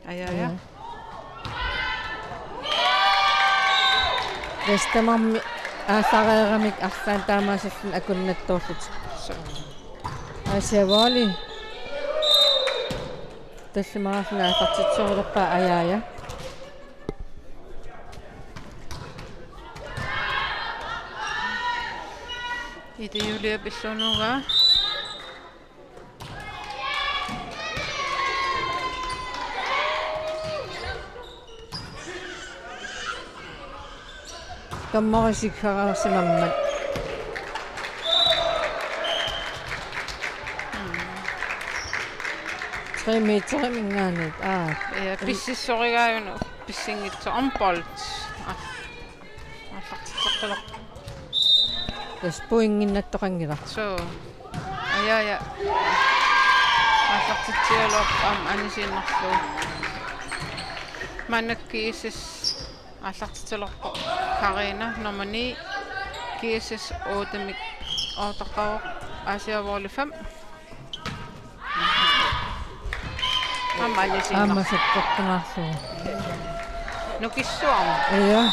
Aja, aja. Ja. Tassa tamarmik aallareeramik arlaannik taamaasilluni akunnattoorlutik. Suu. Aasiaat Volley. Tallimaarluni aallartitserilerpaa Aja, aja. Ida Julie pilluunuugaa. Dommeri sikkararsimammat. Mm. Tre meteriminngaanniit. Aa. Ja, pississorigaajunnik pissinngitsoq. Håndbold. Aa. Aallartitseqqilerpoq. Tassa pointinnattoqanngilaq. Suu. Aja, aja. Aallartitsigaluarpoq aamma anisiinnarlugu. Maannakkut G S S aallartitsilerpoq Karina nummer ni. G S S otte-mik otte-qqavoq. Aasiaat Volley fem. Aamma anisiinnaq. Aamma sakkortumaarlugu. Nukissuarmi. Ja.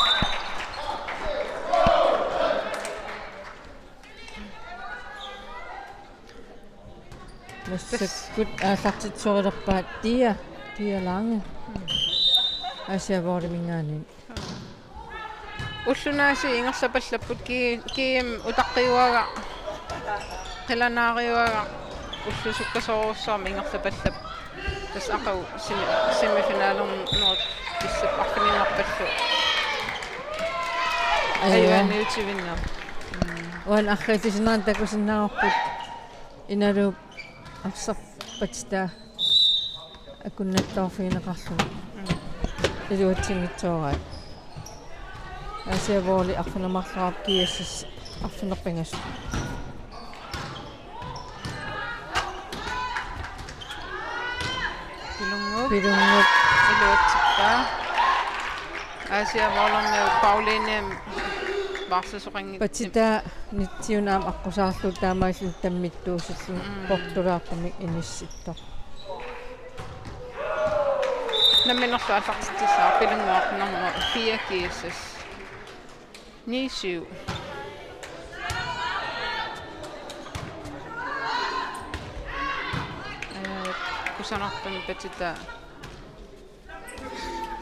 Massakkut aallartitserilerpaat Dia, Dia Lange. Aasiaat Volleyminngaanniit. Ulloq aasiit ingerlapallapput G-, G M utaqqiuaagaq, qilanaariuaagaq, ulloq sukkasoorujussuarmik ingerlapallapput. Tassa aqagu semi-, semifinalernerup pissap arfininngorpallu. Aja. Ajugaaniutivinneq. Mm. Uani arfalisinnaaneq takusinnaavarput Inaluup arsaq patitaa akunnattoorfigineqarluni. Mm. Iluatsinngitsooraat. Aasiaat Volley arfineq-marloraapput, G S S arfineq-pingasut. Pilunguup. Pilunguup. Iluatsippaa. Aasiaat Volley-miut Pauline Varsasoqanngit. Patitaa nitsiuna aamma aqqusaarlugu taamaalilluni tammittuusilluni. Mm. Portulaartumik inissittoq. Namminerlu aallartitsissaaq Pilunguup nummer fire G S S. Ni syv. Øh, Sanartumi patitaa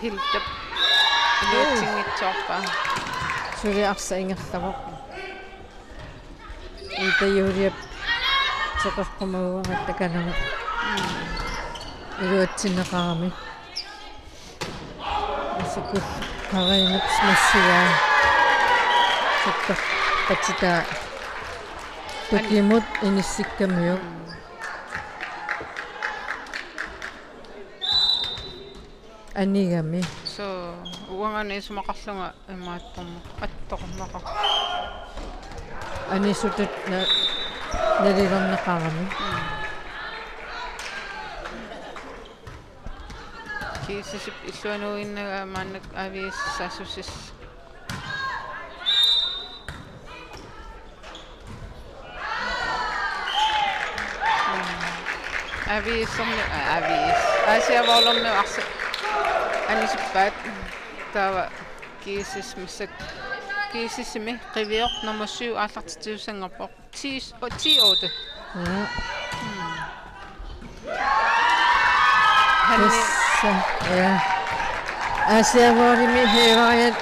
Hildap iluatsinngitsoorpaa. Suli arsaq ingerlavoq. Ida Juliap teqeqqumaguarattakanagu. Iluatsinneqarami. Massakkut Karinap smashigaa. Sakkut patitaa. Tukimut inissikkamiuk. Anigami. So, uangaana isumaqarlunga imaattorneq attorneqar. Anisutut na-, nalilerneqarami. GSS-ip illuanuinnga maanna A V S saassussissaq. A V S-ermi, a, A V S. Aasiaat Volley-mi arsaq anisippaat. Taava GSS massakkut. GSS-imi Qivioq nummer syv aallartitsisussanngoqqippoq. Ti, og ti otte. Ja. Hanni. Tassa, ja. Aasiaat Volley-mi heevaajat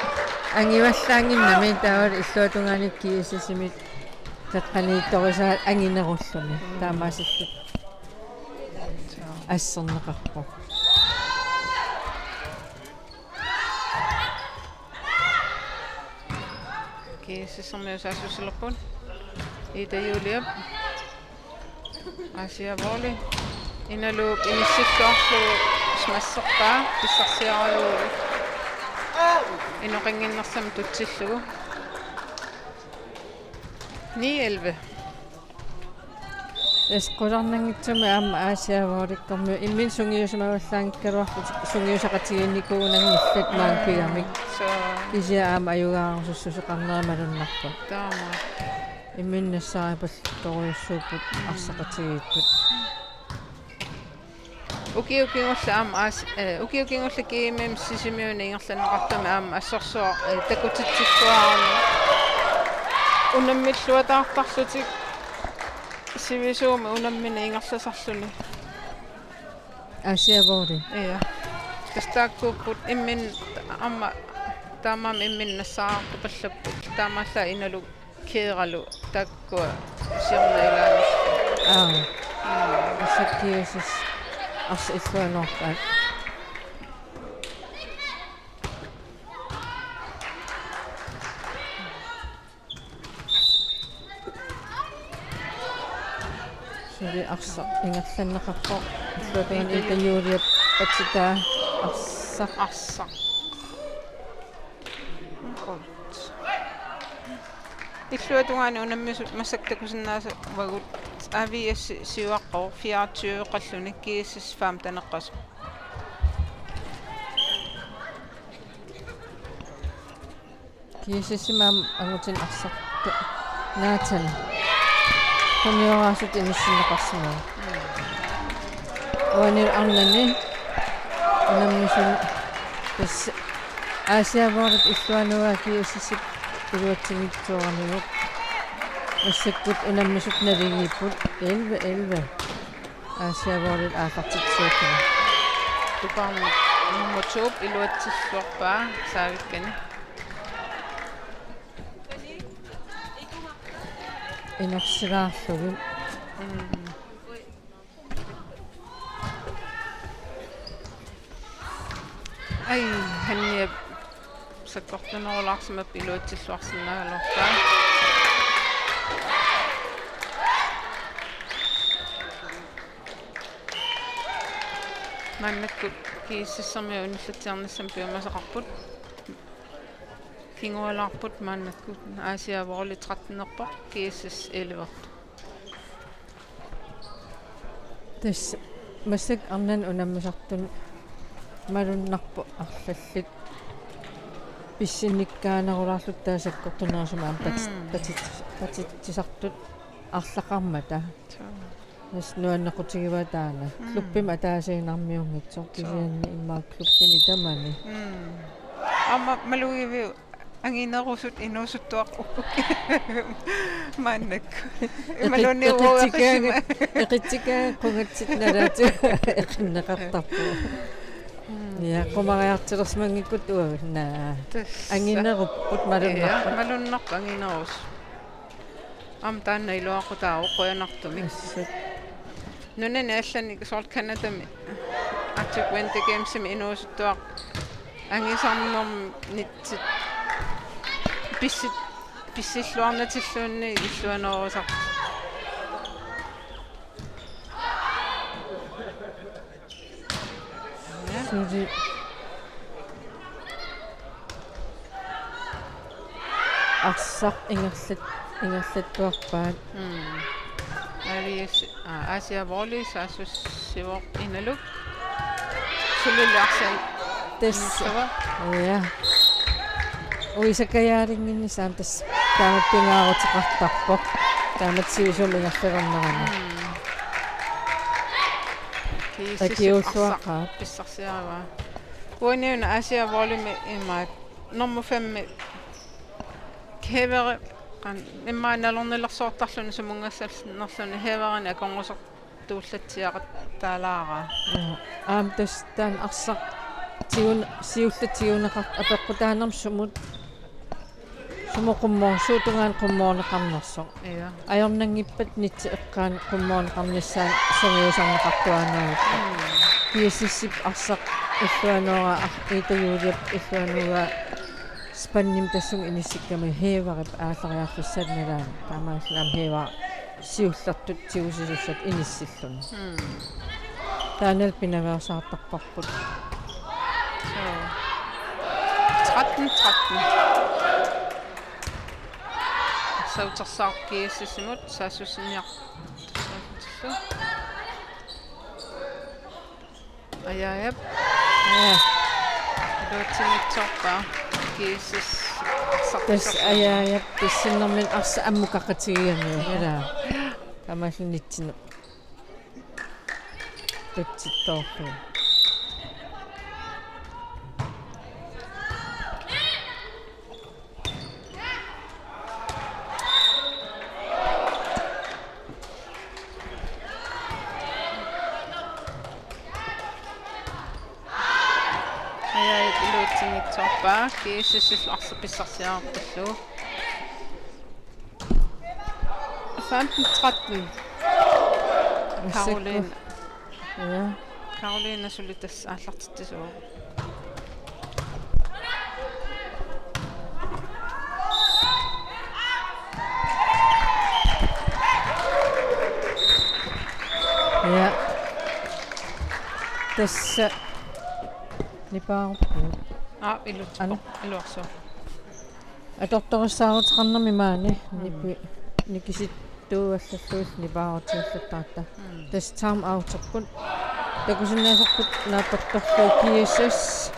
angivallaannginnami taavalu illuatungaani GSS-imi taqqaniittorisaat anginerulluni. Taamaasillutik asserneqarpoq. GSS-ermiut saassussilerput. Ida Juliap. Aasiaat Volley. Inaluup inissilluarlugu smasherpaa pissarsiaralugu. Inoqannginnersamut tutsillugu. Ni elleve. Tassa qularnanngitsumik aamma Aasiaat Volley-kkormiut imminut sungiusimavallaanngikkaluarlutik sungiusaqatigiinnikuunanngillat maanga pigamik. So. Kisianni aamma ajugaarusussuseqarneri malunnarpoq. Taama. Imminut nassaaripallattorujussuupput arsaqatigiittut. Ukiut kingulliit aamma aas-, eh, ukiut kingulliit G M M Sisimiuni ingerlanneqartumi aamma assorsuaq, eh, takutitsilluarami. Unammilluataartarlutik sivisuumik unammineq ingerlasarluni. Aasiaat Volley. Ja. Tassa taakkuupput imminut aamma taamaammat imminut nassaartupallapput. Taamaallaat Inalu Kiiralu taakkua siorna ilaanni. Aa. Massakkut GSS arsaq illuanuarpaat. Suli arsaq ingerlanneqarpoq. Illuatungaani Ida Juliap patitaa arsaq. Arsaq. Illuatungaani unammisut massakkut takusinnaasavagut A V S siuaqqavoq fireogtyve qalluni GSS femten eqqasoq. GSS-imi aamma angutini arsaq Nathan. Qunioraasut inissinneqarsimavoq. Uani arnani unammisut tassa Aasiaat Volley-p illuanugaa GSS-ip iluatsinngitsooramiuk. Massakkut unammisut naligiipput elleve elleve. Aasiaat Volley aallartitsisuupput. Tupaarmi nummer to-p iluatsilluarpaa saavikkani. Inersilaarlugit. Mm. Ai, Hanniap sakkortunerulaarsimapput iluatsilluarsinnaagaluarpaa. Maannakkut GSS-ermiut unillatsiarnissamut piumasaqarput. Kingualaarput maannakkut Aasiaat Volley tretten-erpoq, GSS elleve-erpoq. Tassa massakkut arnani unammisartuni malunnarpoq arlallit pissinnikkaanerulaarlutik taava sakkortunerusumik aamma patit-, Mm. patit-, patitsisartut arlaqarmata. Suu. Tassa nuannequtigivaat taanna. Mm. Klubbimi ataasiinnarmiunngitsoq. Suu. Kisianni immaqa klubbini tamani. Mm. Aamma malugiviuk Anginerusut inuusuttuaqqaarput maannakkut. Imaluunniit eqitsikaaga, uaveqisima. Eqitsikaaga qungatsit nalaatigut eqinneqartarpoq. Mm. Ja, qumariartulersimanngikkutta uagut, naa. Tassa. Anginerupput malunnarpoq. Ja, malunnarpoq anginerusut. Aamma taanna iluaqutaavoq qujanartumik. Assut. Nunani allani soorlu Canadami Arctic Winter Gamesimi inuusuttuaq angisarnermi nitsit pissit-, pissilluarnatilluunniit illuanoorusartut. Suli arsaq ingerlat-, ingerlattuarpaat. Mm. Aries, aa, Aasiaat Volley saassussivoq Inaluk. Sulillu arsaq. Tassa. Ingerlavoq. Ja. Uisakajaalinginni saam tassa taamatut pingaaruteqartarpoq. Taamatut sivisuumik ingerlalernerani. Mm. Kiisissut akiuussuaqaat. Arsaq pissarsiaraa. Uani una Aasiaat Volleymi imaat nummer fem-mi Kevere qan-, immaqa nalornilersoortarluni sumunngassalluunniit Heverenik akornusertuullatsiaqattaalaaraa. Ja. Aamma tassa taanna arsaq tigun-, siulleq tiguneqar-, apeqqutaanermut sumut sumut qummoor-, suut tungaanut qummoorneqarnersoq. Ja. Ajornanngippat nitsi eqqaani qummoorneqarnissaanut sungiusarneqartuaannarput. Mm. G S S-ip arsaq illuanooraa ar-, Ida Juliep illuanooraa spandimi tassunga inissikkami Heverep aallariarfissaata nalaani. Taamaallaat Hevere siullertut tigusisussatut inissilluni. Mm. Taannalu pinaveersaartarparput. Så. Tretten tretten. Arsaq utersaarpoq G S S-imut saassussiniar-, saassussillu. Ajaajap. Ja. Iluatsinngitsoorpaa. G S S. Tassa Ajaajap, tassa sinnermini arsaq ammukaqatigigamik. Ja. Ilaa. Taamaalilluni nitsineq. Tutsittoorlugu. Ajaajap iluatsinngitsoorpaa, G S S-illu arsaq pissarsiararpallu. Femten tretten. Karoline. Ja. Karoline suli tassa aallartitsisuuvoq. Ja. Tassa nipaaruppoq. Aa, ilutsivoq. Anu. Iluarsuaq. Atortorissaaruteqarnermi maani. Mm. Nipi-, nikisittuuallallugit nipaarutigillattaaratta. Mm. Tassa time outerput. Takusinnaasassarput naapittorlu G S S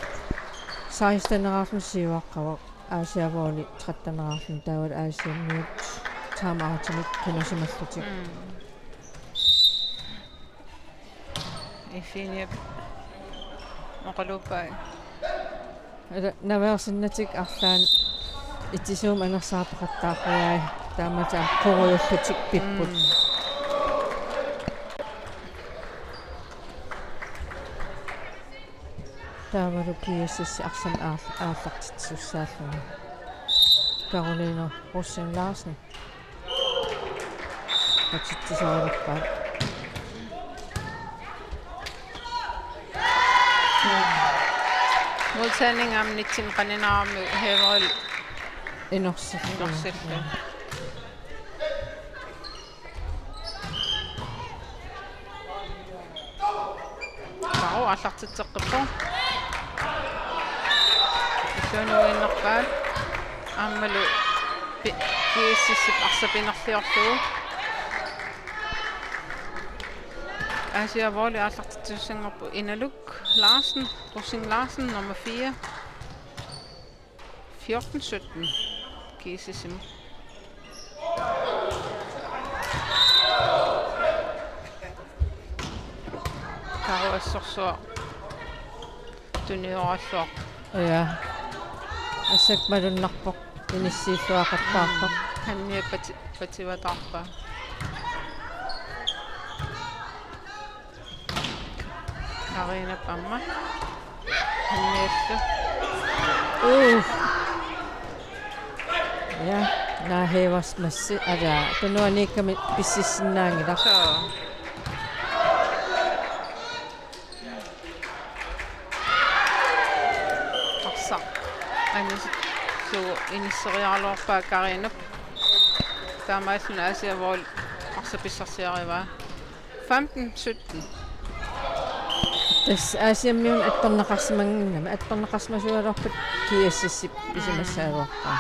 seksten-eraarluni siuaqqavoq. Aasiaat Volley tretten-eraarluni taavalu Aasianniut time outimik qinnusimallutik. Mm. Effigineq oqaluuppai. Ala, naveersinnatik arlaannik itisuumik anersaartaqattaarpai, taamaattumik qurujullutik pipput. Mm. Taavalu G S S arsamik aal-, aallartitsisussaalluni. Karoline Rosing Larsen. Atitsisoorpaa. Måltagning aamma nitsinni qaninnermi Heverel inorsillugu. Inorsillugu. Karo aallartitseqqippoq. Illuanut uinnarpaat. Aammalu pi-, G S S-ip arsaq pinerliorlugu. Aasiaat Volley aallartitsisussanngorput Inaluk Larsen, Rosing Larsen, nummer fire. Fjorten sytten. G S S-imut. Karo assorsuaq tunioraalluarpoq. Ja. Assakka malunnarpoq inissiilluaqattaartoq. Hanniap pati-, pativatarpaa. Karinap aamma. Hanniallu. Uu. Ja, nahewas massi, aja, tunuaniikkami pississinnaanngilaq. Soo. Arsaq. Anis-, suu, inisseriaraluarpaa Karinap. Taamaalluni Aasiaat Volley arsaq pissarsiarivaa. Femten sytten. Tassa Aasiammiunut attorneqarsimanngimmat, attorneqarsimasuugaluarpat G S S-ip pisimassagaluarpaa.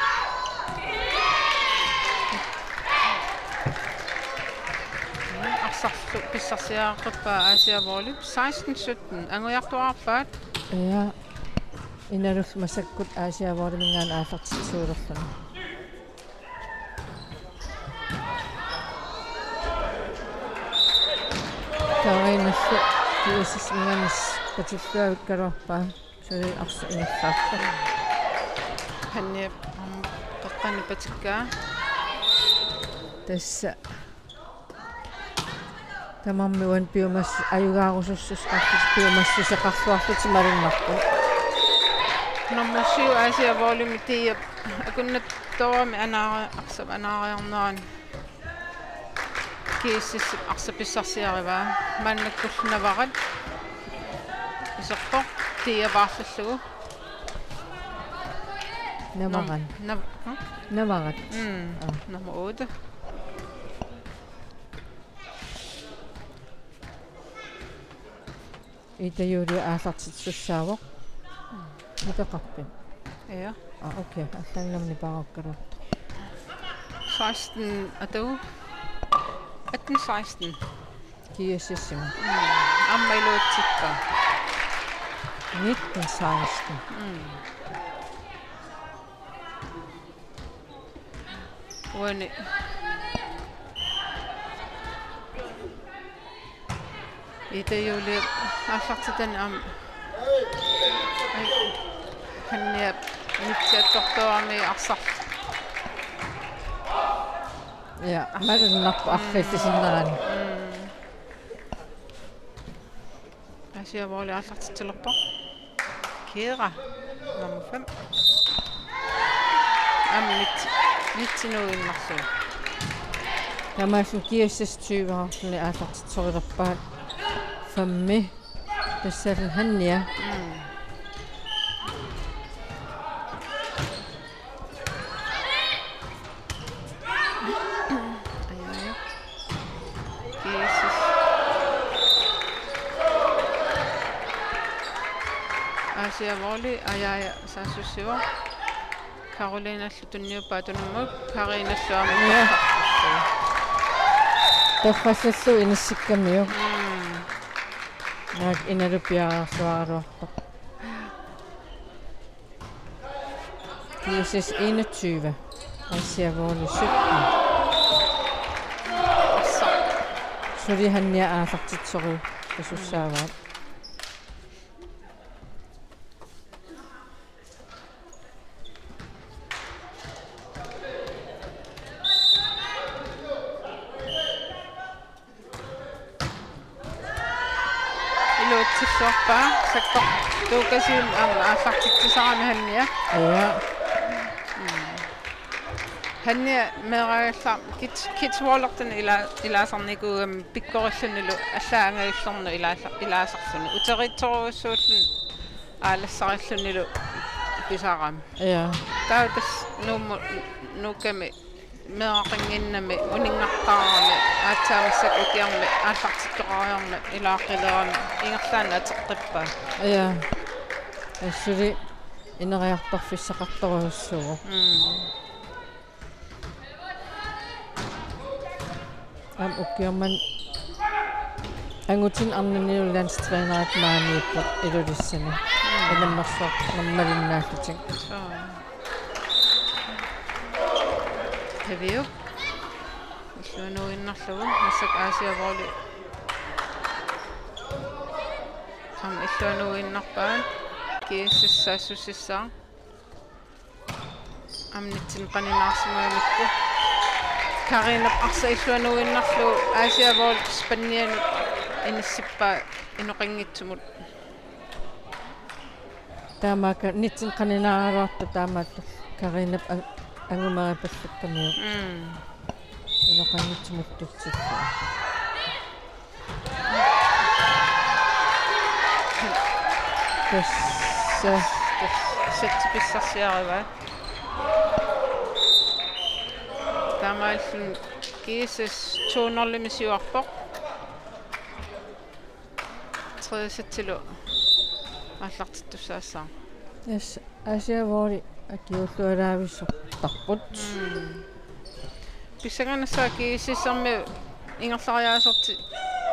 Arsarlu pissarsiareqqippaat Aasiaat Volley seksten sytten. Angujartuarpaat. Ja. Inalullu massakkut Aasiaat Volleyminngaanniit aallartitsisuulerluni. Karinallu G S S-iminngaanniit patilluavikkaluarpaa. Suli arsaq ingerlaartoq. Hanniap aamma qeqqani patikkaa. Tassa. Tamarmik uani piumas-, ajugaarusussuseqarlutik piumassuseqarluarlutik malunnarpoq. Nummer syv, Aasiaat Volley, Tiiap akunnattoorami anaari-, arsap anaariarnerani G S S-ip arsaq pissarsiarivaa. Maannakkullu Navarat iserpoq, Tiia paarlallugu. Navarat. Nam-, Nav-, hm? Navarat. Mm, aa. Nummer otte. Ida Julie aallartitsisussaavoq. Ida Qarpi. Ja. Ah, okay. Allaannammi paarukkaluartoq. Seksten, atu. Atten seksten. G S S-imi. Mm. Aamma iluatsikka. Nitten seksten. Mm. Uani. Ida Julie aallartitani aamma. Ai. Hanniap nitti attortuarami arsaq. Ja, malunnarpoq arriillisinnerani. Mm. Aasiaat Volley aallartitsilerpoq. Kira, nummer fem. Aamma nit-, nitten-iuinnarlugu. Taamaasilluni G S S tyve-rarluni aallartitserilerpaat femmi. Tassalluni Hannia. Mm. Aja, aja. G S S. Aasiaat Volley, aja, aja, saassussivoq. Karolinallu tunniuppaa tunummut, Karinallu aamma. Ja. Torrassallu inissikkamiuk. Mm. Naak inalu piareerluaraluartoq. G S S enogtyve. Aasiaat Volley sytten. Suli Hannia aallartitseriusussaavaat. Iluatsilluarpaa, sakkortuukasiit aamma aallartitsisarami Hannia. Ja. Mm. Hannia meeraagallarami Kids, Kids World-ertani ila-, ilaasarnikuugami pikkorillunilu allaat angajullerneq ilaasa-, ilaasarluni. Uteriitsorujussuulluni aalassarillunilu pisarami. Ja. Taava tassa Nuummu-, Nuukkami meeraqannginnami uninngartaarami, aatsaat massakkut ukiarmi aallartittoqariarmi ilaaqqilerami ingerlaannaq ateqqippaa. Ja. Assuli ineriartorfissaqartorujussuuvoq. Mm. Aamma ukiormanna angutini arnannilu landstrænerit maaniipput Ilulissani. Mm. Unammersuarnermalinnaallutik. Soo. Taviup. Illuanuinnarlugu, massakkut Aasiaat Volley. Aamma illuanuinnarpaat, G S S saassussissaaq. Aamma nitten qaninaarsimagamikkit. Karinap arsaq illuanuinnarlugu Asia Vold spannianut inissippaa inoqanngitsumut. Taamaakka nitten qaninaaraluartoq taamaattoq Karinap ang-, angumeripallakkamiuk. Mm. Inoqanngitsumut tutsillugu. Tassa. Tassa pissarsiarivaa. Taamaalilluni G S S to nul-imi siuarpoq. Tredje sætilu aallartittussaassaaq. Yes, Asia Vold akiuulluaraavissortarput. Mm. Pissanganassaaq G S S-ermiut ingerlariaasertik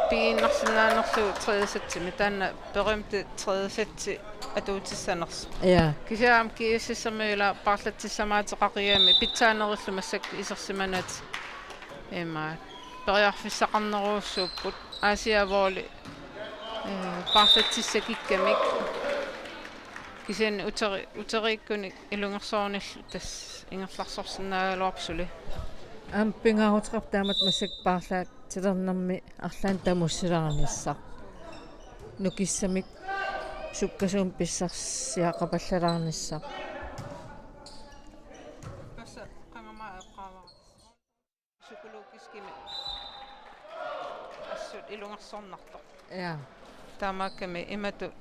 pigiinnarsinnaanerlugu tredje sætimi. Taanna berømte tredje sæti atuutissanersoq. Ja. Kisianni aamma G S S-ermiut ila paarlatissamaateqaqigamik pitsaanerillu massakkut isersimanagit. Ima periarfissaqarnerujussuupput Asia Vold, eh, paarlatissakikkamik. Kisianni uteri-, uteriikkunik ilungersoornillu tassa ingerlarsorsinnaagaluarpoq suli. Aamma pingaaruteqarpoq taamatut massakkut paarlaatilernermi arlaannik tamussilaarnissaq. Nukissamik sukkasuumik pissarsiaqapallalaarnissaq. Tassa qangama eqqaavara. Psykologiskimik assut ilungersornartoq. Ja. Taamaakkami imatut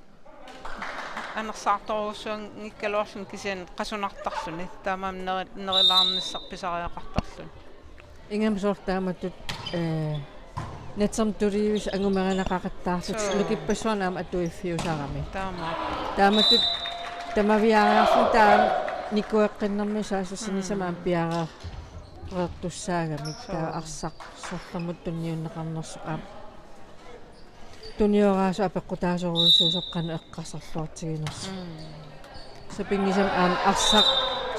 anersaartorujussuanngikkaluarluni kisianni qasunartarluni. Taamaammat neri-, nerilaarnissaq pisariaqartarluni. Ingammik soorlu taamatut, eh, natermik tuliuis angumerineqaqattaarlutik. Suu. Nukippassuarnik aamma atuiffiusarami. Taamaappoq. Taamatut tamaviaariarluni taama nikueqqinnermi saassussinissamut aamma piareer-, reertussaagamik. Suu. Taava arsaq sorlermut tunniunneqarnersoq aamma. Tunioraasoq apeqqutaasorujussuusoq qanoq eqqarsarluartiginersoq. Mm. Sapinngisamik aamma arsaq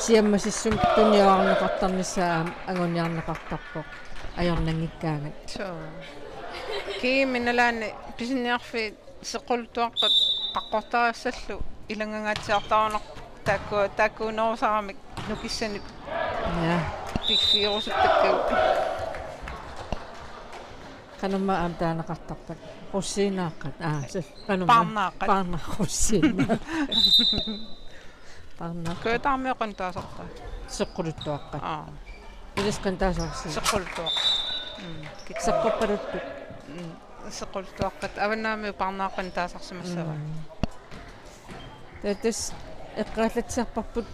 siammasissumik tuniorarneqartarnissaa aamma anguniarneqartarpoq ajornanngikkaangat. Suu. Kiimi nalaani pisiniarfiit seqquluttuaqqat qaqqortarassallu ilanngangaatsiartarunarpoq taakku, taakkuunerusaramik nukissanik. Ja. Piffiorusuttakkagut. Qanormaa aamma taaneqartarpat? Rosiinaaqqat. Aa, se-, qanormaa? Paarnaaqqat. Paarna-, rosiinaa. Paarnaaqqat. Køtaarmiut qanoq taasarpaat? Seqquluttuaqqat. Aa. Ilissi qanoq taasarsi? Seqquluttuaqqat. Mm, kitaa. Seqquppaluttut. Mm, seqquluttuaqqat. Avannaamiut paarnaaqqat taasarsimassavaat. Mm. Taava tassa eqqaallatsiarparput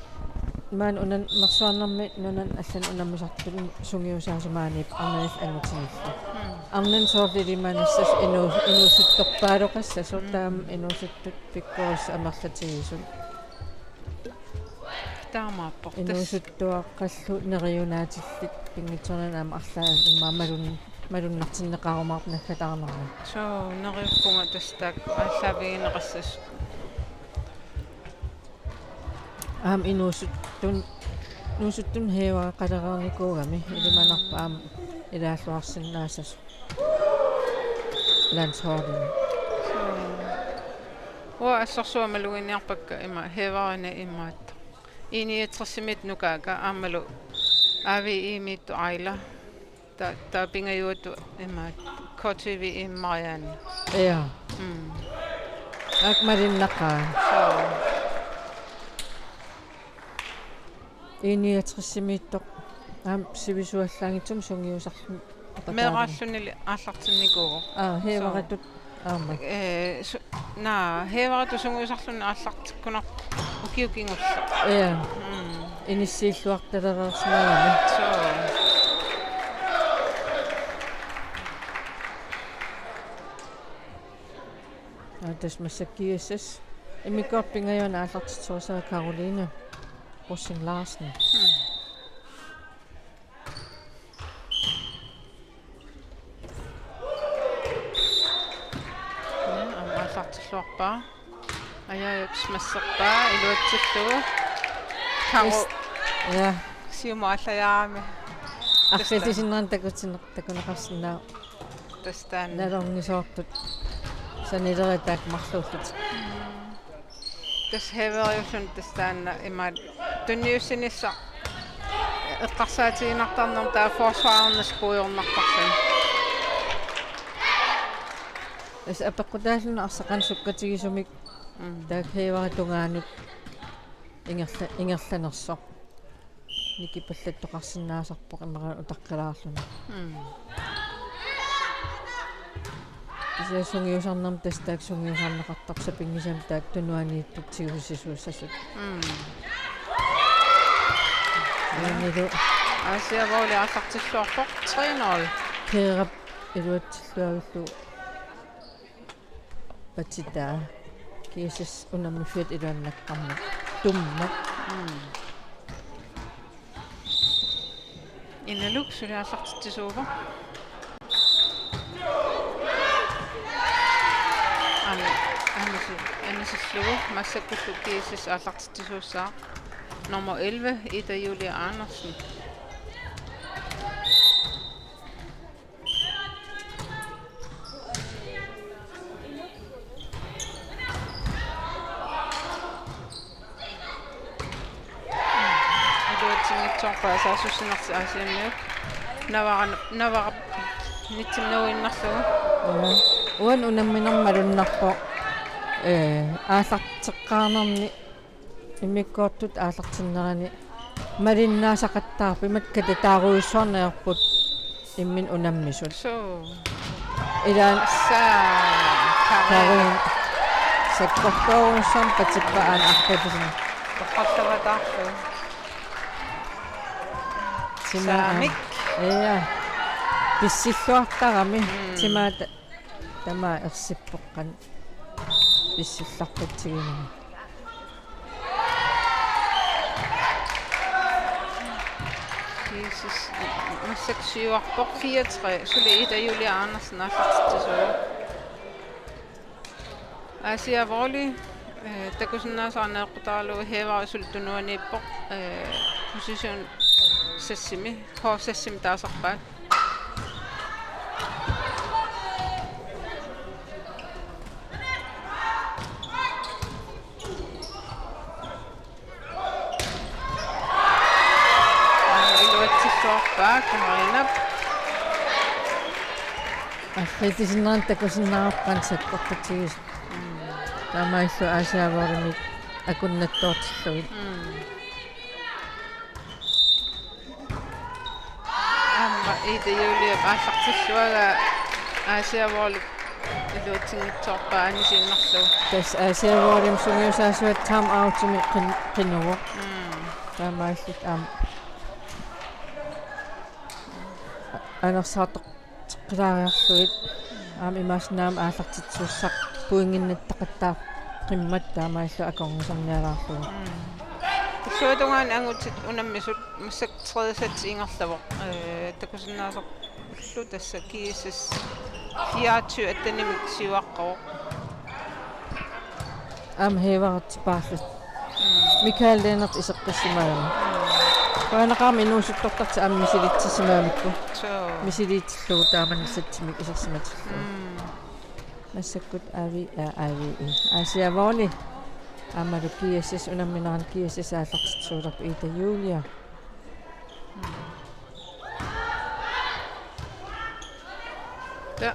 maani unan-, mersuarnermi nunani allani unammisartuni sungiusaasut maaniippoq arnanillu angutinillu. Mm. Arnani soorlu ilimanissasut inuu-, inuusuttorpaaloqassasoq. Mm. Taama inuusuttut pikkorissut amerlatigisut. Taamaappoq. Tassa. Inuusuttuaqqallu neriunaatillit pinngitsoornani aamma arlaat immaqa malun-, malunnartinneqarumaarpoq naggataarnermi. Suu, neriuppunga tassa taakku aallaavigineqassasut. Aamma inuusuttun-, inuusuttunut hævereqalereernikuugami, mm, ilimanarpoq aamma ilaalluarsinnaassasoq landsholdimi. Suu. Uanga assorsuaq maluginiarpakka ima hæverineq imaattoq. I niogtresimiittut Nukaaka aammalu A V E-miittut Aila. Ta-, taava pingajuattut ima K T V-mi Marianne. Ja. Mm. Aak malinnaqaaq. Suu. I niogtresimiittoq aamma sivisuallaanngitsumik sungiusarluni. Meeraallunili aallartinnikuuvoq. Aa, hæveritut aamma. Ee, su-, naa, hæveritut sungiusarluni aallartikkunarpoq ukiut kingulliit. Ja. Mm. Inissiilluartalereersimagami. Suu. Aa, tassa massakkut G S S. Immikkoortoq pingajuanni aallartitsorissagaa Karoline Rosing Larsen. Mm. Ja, aamma aallartilluarpaa. Ajaajap masserpaa iluatsillugu. Karo. Just. Ja. Siumut aallajaarami. Arfilisinnerani takutin-, takuneqarsinnaavoq. Tassa taanna. Nalornisoortut. Sanileriit taakku marluullutik. Tassa hæveriulluni tassa taanna imaattoq tunniussinissaq Eqqarsaatiginartarnermi taava forsvarernes puigornartarluni. Tassa apeqqutaalluni arsaq qanoq sukkatigisumik. Mm. Taakku Heevari tungaanut ingerla-, ingerlanersoq. Nikipallattoqarsinnaasarpoq immaqa utaqqilaarluni. Mm. Kisianni sungiusarnermi tassa taakku sungiusarneqartarput sapinngisamik taakku tunuaniittut tigusisuussasut. Mm. Uanilu. Aasiaat Volley aallartilluarpoq tre nul. Keerap iluatsilluavillugu patitaa. G S S unammiffiata iluannaqqammat. Tumma. Mm. Inaluk suli aallartitsisuuvoq. Ani-, anisi-, anisillugu massakkullu G S S aallartitsisuussaaq. Nummer elleve, Ida Julie Andersen. Iluatsinngitsoorpaa saassussinersi Aasianniut. Navara, Navara nitsinnuinnarlugu. Uan unamminermi malunnarpoq. Ee, aallarteqqaarnerni immikkoortut aallartinnerani malinnaasaqattaarput imatut katataarujussuarneq ajorput imminnut unammisut. Suu. Ilaan Sa-, Karin. Karin. Sakkortoorujussuarmik patippoq aana arpapisen. Toqqartavataarlu. Timaa. Saamik. Ja. Pissilluartarami. Mm. Timaa ta-, tamaat ersippoq qanoq pissillarpatsiginera. G S S massakkut siuarpoq fire tre, suli Ida Julie Andersen aallartitsisuuvoq. Aasiaat Volley, eh, takusinnaasara neeqqutaralugu Heevari suli tunuaniippoq, eh, position seksimi, H seksimi taasarpaat. Iluatsilluarpaa Karinap. Arriitisinnaaneq takusinnaavarput sakkortutigisoq. Taamaalillutik Aasiaat Volley-mik akunnattoortillugit. Mm. Aamma Ida Juliep aallartilluagaa Aasiaat Volley iluatsinngitsoorpaa anisiinnarlugu. Tassa Aasiaat Volley-mi sungiusaasuata time out-imik qin-, qinuvoq. Mm. Taamaalillutik aamma anersaartoq- teqqilaariarlugit aamma imaassinnaagami aallartitsisuussaq pointinnittaqattaarmat taamaalillutik akornusarnialaarlugit. Mm. Illuatungaani angutit unammisut massakkut tredje sæt ingerlavoq. Eh, takusinnaasorlu tassa G S S fireogtyve attenimik siuaqqavoq. Aamma Heevarip paarlus. Mm. Mikael Lennert iseqqissimagami. Mm. Qujanaqaaq inuusuttortartut aamma misilitsissimagamikku. Suu. Misiliitsillugu taamani sætimik isersimatillugu. Mm. Massakkut A V A, A V E. Aasiaat Volley. Aammalu G S S unamminerani G S S aallartitsisuulerpoq Ida Julie. Mm. Ja.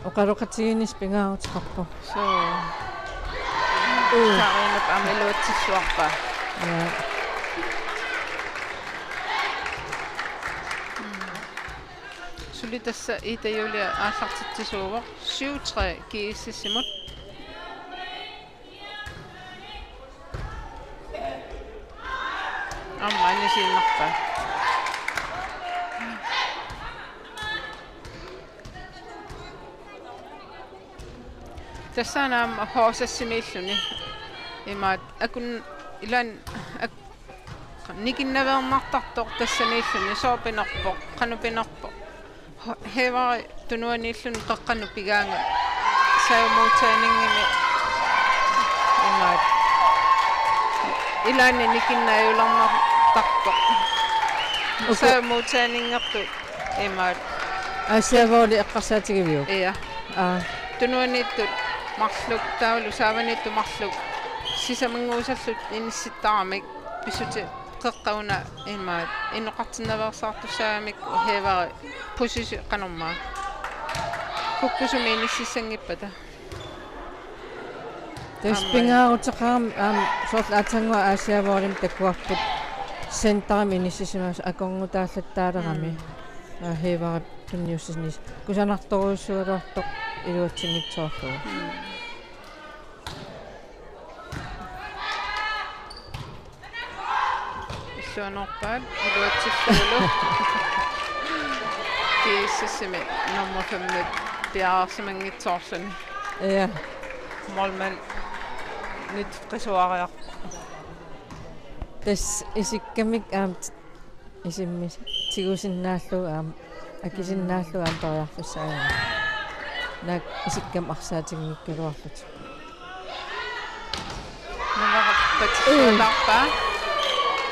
Oqaloqatigiinnissaq pingaaruteqarpoq. Suu. Uu. Karinap aamma iluatsilluarpaa. Ja. Mm. Suli tassa Ida Julie aallartitsisuuvoq syv tre G S S-imut. Aamma anisiinnarpaa. Tassani aamma H seksimiilluni. Imaat akun ilan ak-, nikinnaveernartartoq tassaniilluni sooq pinerpoq, qanoq pinerpoq. Heevari tunuaniilluni qeqqanut pigaangat. Servemottagningi imaat. Ilaanni nikinnaajulernartartoq. Uku- Servemottagningertut imaat. Aasiaat Volley eqqarsaatigiviuk? Ja. Aa. Tunuaniittut marluk, taavalu saavaniittoq marluk sisamannguusallutik inissittaramik pissutsit qeqqanut imaat inoqartinnaveersaartussaagamik Hiivari pusisu qanormaa kukkusumik inississanngippata. Tassa aamma pingaaruteqarami aamma soorlu aatsaannguaq Aasiaat Volleymi takuarput centerimi inissisimasut akornutaallattaalerami. Mm. Aa, Hiivarip tunniussisinis. Kusanartorujussuugaluartoq iluatsinngitsoorlugu. Mm. Illuanoorpaat iluatsillugulu. GSS-imi nummer fem-it piareersimanngitsoorluni. Ja. Målmandinut qisuariarpoq. Tassa isikkamik aamma isimmi tigusinnaallugu aamma, akisinnaallugu aamma periarfissaagami. Naak isikkamik arsaatinngikkaluarlutik. Nummer patissuataarpaa.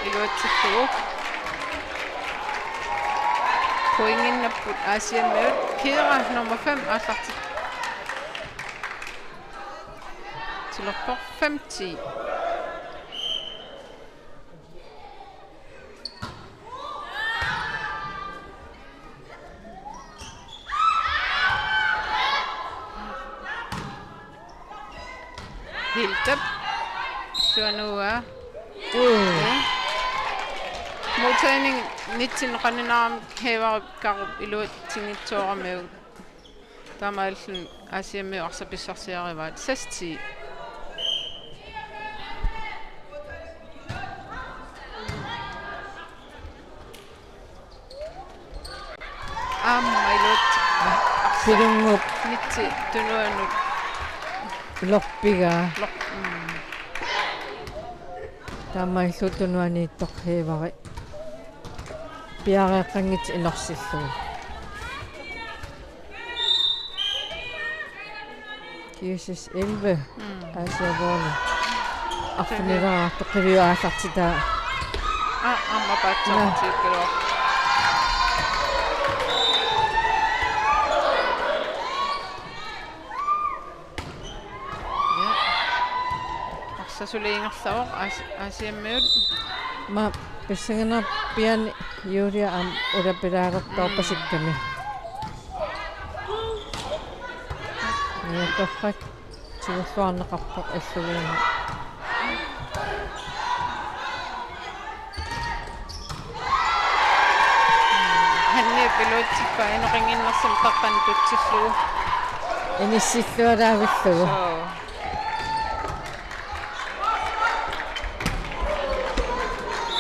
Iluatsillugu. Pointinnapput Aasianniut, Kira nummer fem aallartit-, tilerpoq fem ti. Hildep. Suanua. Mm. Ja. Modtagning nitten qaninaaramik Hiivarip Karup iluatsinngitsooramiuk. Taamaalilluni Aasianniut arsaq pissarsiarivaat. Seks ti. Aamma iluat. Pilunnguup. Nitten tunuanut. Lorpigaa. Lor-, mm. Taamaalillutik tunuaniittoq Hiivari piareeqqanngitsoq inorsillugu. GSS elleve. Mm. Aasiaat Volley. Arfinileraartoq qiviup aallartitaa. Aa, aamma paatsoortiukkaluaq. Ja. Arsaq suli ingerlavoq Aas-, Aasianniut. Aamma pissanganarpiaani Julia aamma ulapilaalertorpasikkami. Ja, torrak tigulluarneqarpoq illugiinnaq. Hanni piluutsippa inoqannginnersumik qaqqani tutsillugu. Inissillualaavillugu. Soo.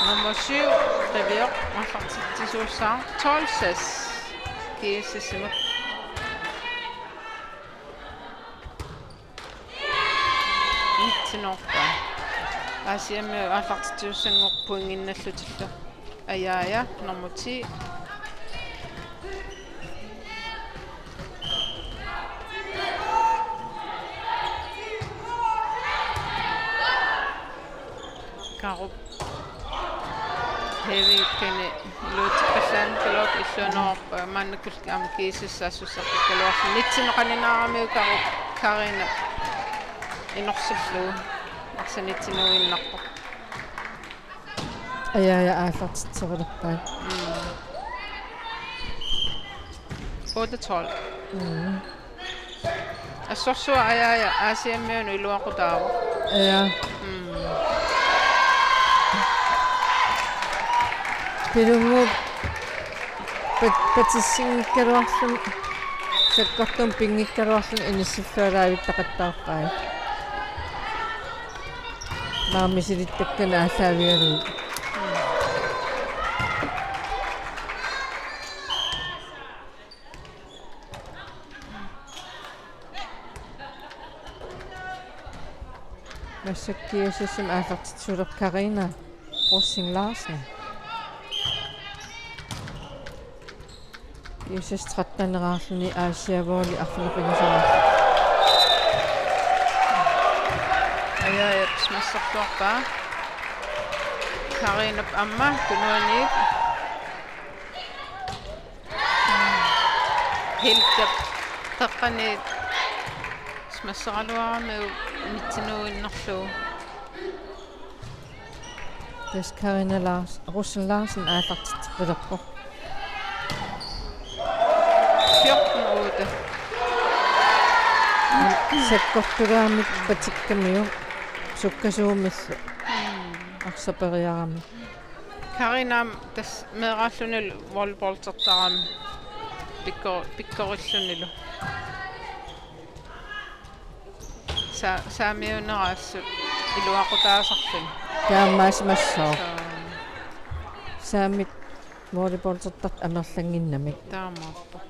Nummer syv, Rivioq, aallartitsisuussaaq, tolv seks. GSS-imut. Nitten-orpaa. Aasianniut aallartitsisuussanngorput pointinnallutillu. Ajaja, nummer ti. Karup. Heavy kani luutikkallaanngikkaluarpoq illuanoorpa maannakkullu aamma GSS saassussartikkaluarluni. Nitten qaninaaramik Karup Karina inorsillugu. Arsaq nitten-iinnarpoq. Ajaja aallartitserulerpaat. Mm. Otte tolv. Mm. Assorsuaq Ajaja Aasianniunut iluaqutaavoq. Ja. Mm. Pilunnguup pat-, patissinngikkaluarluni, sakkortuumik pinngikkaluarluni inissillualaavittaqattaarpai. Maani misilittakkanik aallaavigalugit. Massakkut GSS-imi aallartitsisuulerpoq Karina Rosing Larsen. GSS tretten-eraarluni Aasiaat Volley arfineq-pingasoraarluni. Ajaja, massakkut arpaa. Karinap aamma tunuaniit. Hildep qeqqaniit Massaraluarami mitsinuinnarlugu. Tassa Karina Lars-, Rosen Larsen aallartitseqqilerpoq. Fjorten otte. Sakkortulaamik patikkamiuk sukkasuumillu arsaq periarami. Karina tassa meeraallunilu volleyballtertarami pikko-, pikkorillunilu. Sa-, saamiuneraassut iluaqutaasarluni. Taamaasimassooq. Soo. Saamit volleyballtertartut amerlannginnamik. Taamaappoq.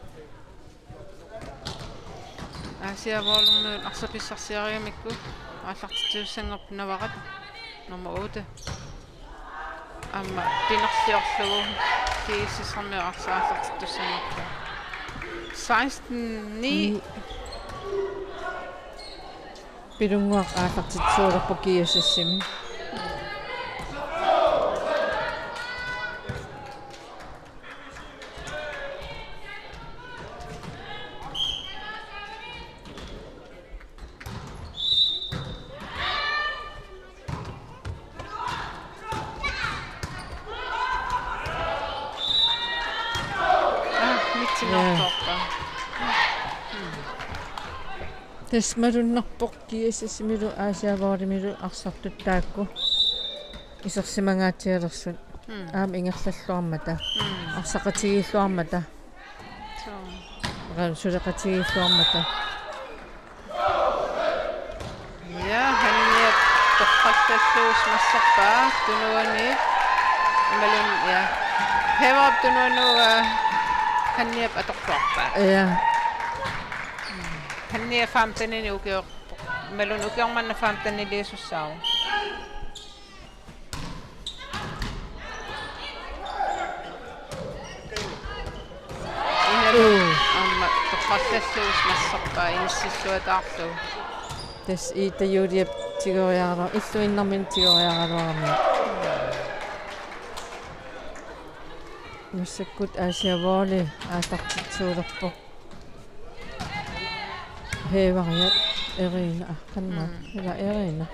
Aasiaat Volleymiut arsaq pissarsiarigamikku aallartittussanngorput Navaraq. Nummer otte. Aamma pinerliorlugu G S S-ermiut arsaq aallartittussanngorput. Seksten ni. Ni. Pilunnguaq aallartitsuulerpoq G S S-imi. Ah, mitsinnartorpa. Tassa malunnarpoq G S S-imilu Aasiaat Volleymilu arsartut taakku isersimangaatsialersut. Mm. Aamma ingerlalluarmata. Mm. Arsaqatigiilluarmata. Soo. Qaa, suleqatigiilluarmata. Ja, Hanniap torrallallugu simassarpaa tunuani. Imaluunniit, ja. Haverup tunuani, øh, Hanniap atorluarpaa. Ja. Hanniap femtenini ukioq-, imaluunniit ukioq manna femteniliisussaavoq. Inalu. Mm. Aamma torrallallugu simassarpaa inissilluataarlugu. Tassa Ida Juliep tigoriaraluar-, illuinnarmini tigoriaraluarami. Massakkut Aasiaat Volley aallartitsuulerpoq. Haverup Erina, ah, qanma. Mm. Ila Erina.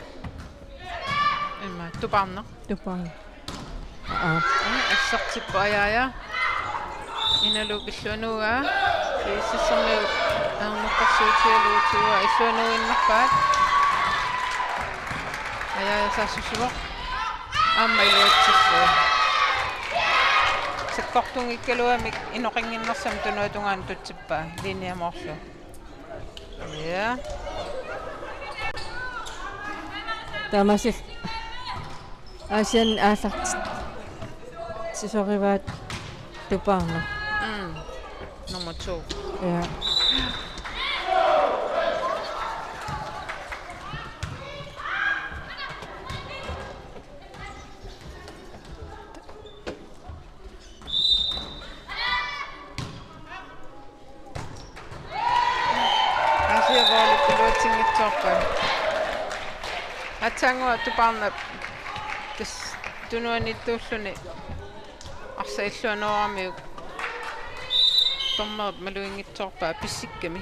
Ima, Tupaarnaq. Tupaarnaq. Aa. Aa, assertippoq Ajaaja. Inalu pilluanugaa. G S S-ermiut ajornartorsiutigalugu illuanuinnarpaat. Ajaaja saassussivoq. Aamma iluatsillugu. Sakkortunngikkaluamik inoqannginnersamik tunuatungaanut tutsippaa. Linje moorlu. Ja. Taamaasillutik Aasianni aallartitsisorivaat Tupaarnaq. Mm. Nummer to. Ja. Aasiaat Volley iluatsinngitsoorpaa. Aatsaannguaq Tupaarnap tassa tunuaniittuulluni arsaq illuanuaramiuk dommerip maluginngitsoorpaa pissikkami.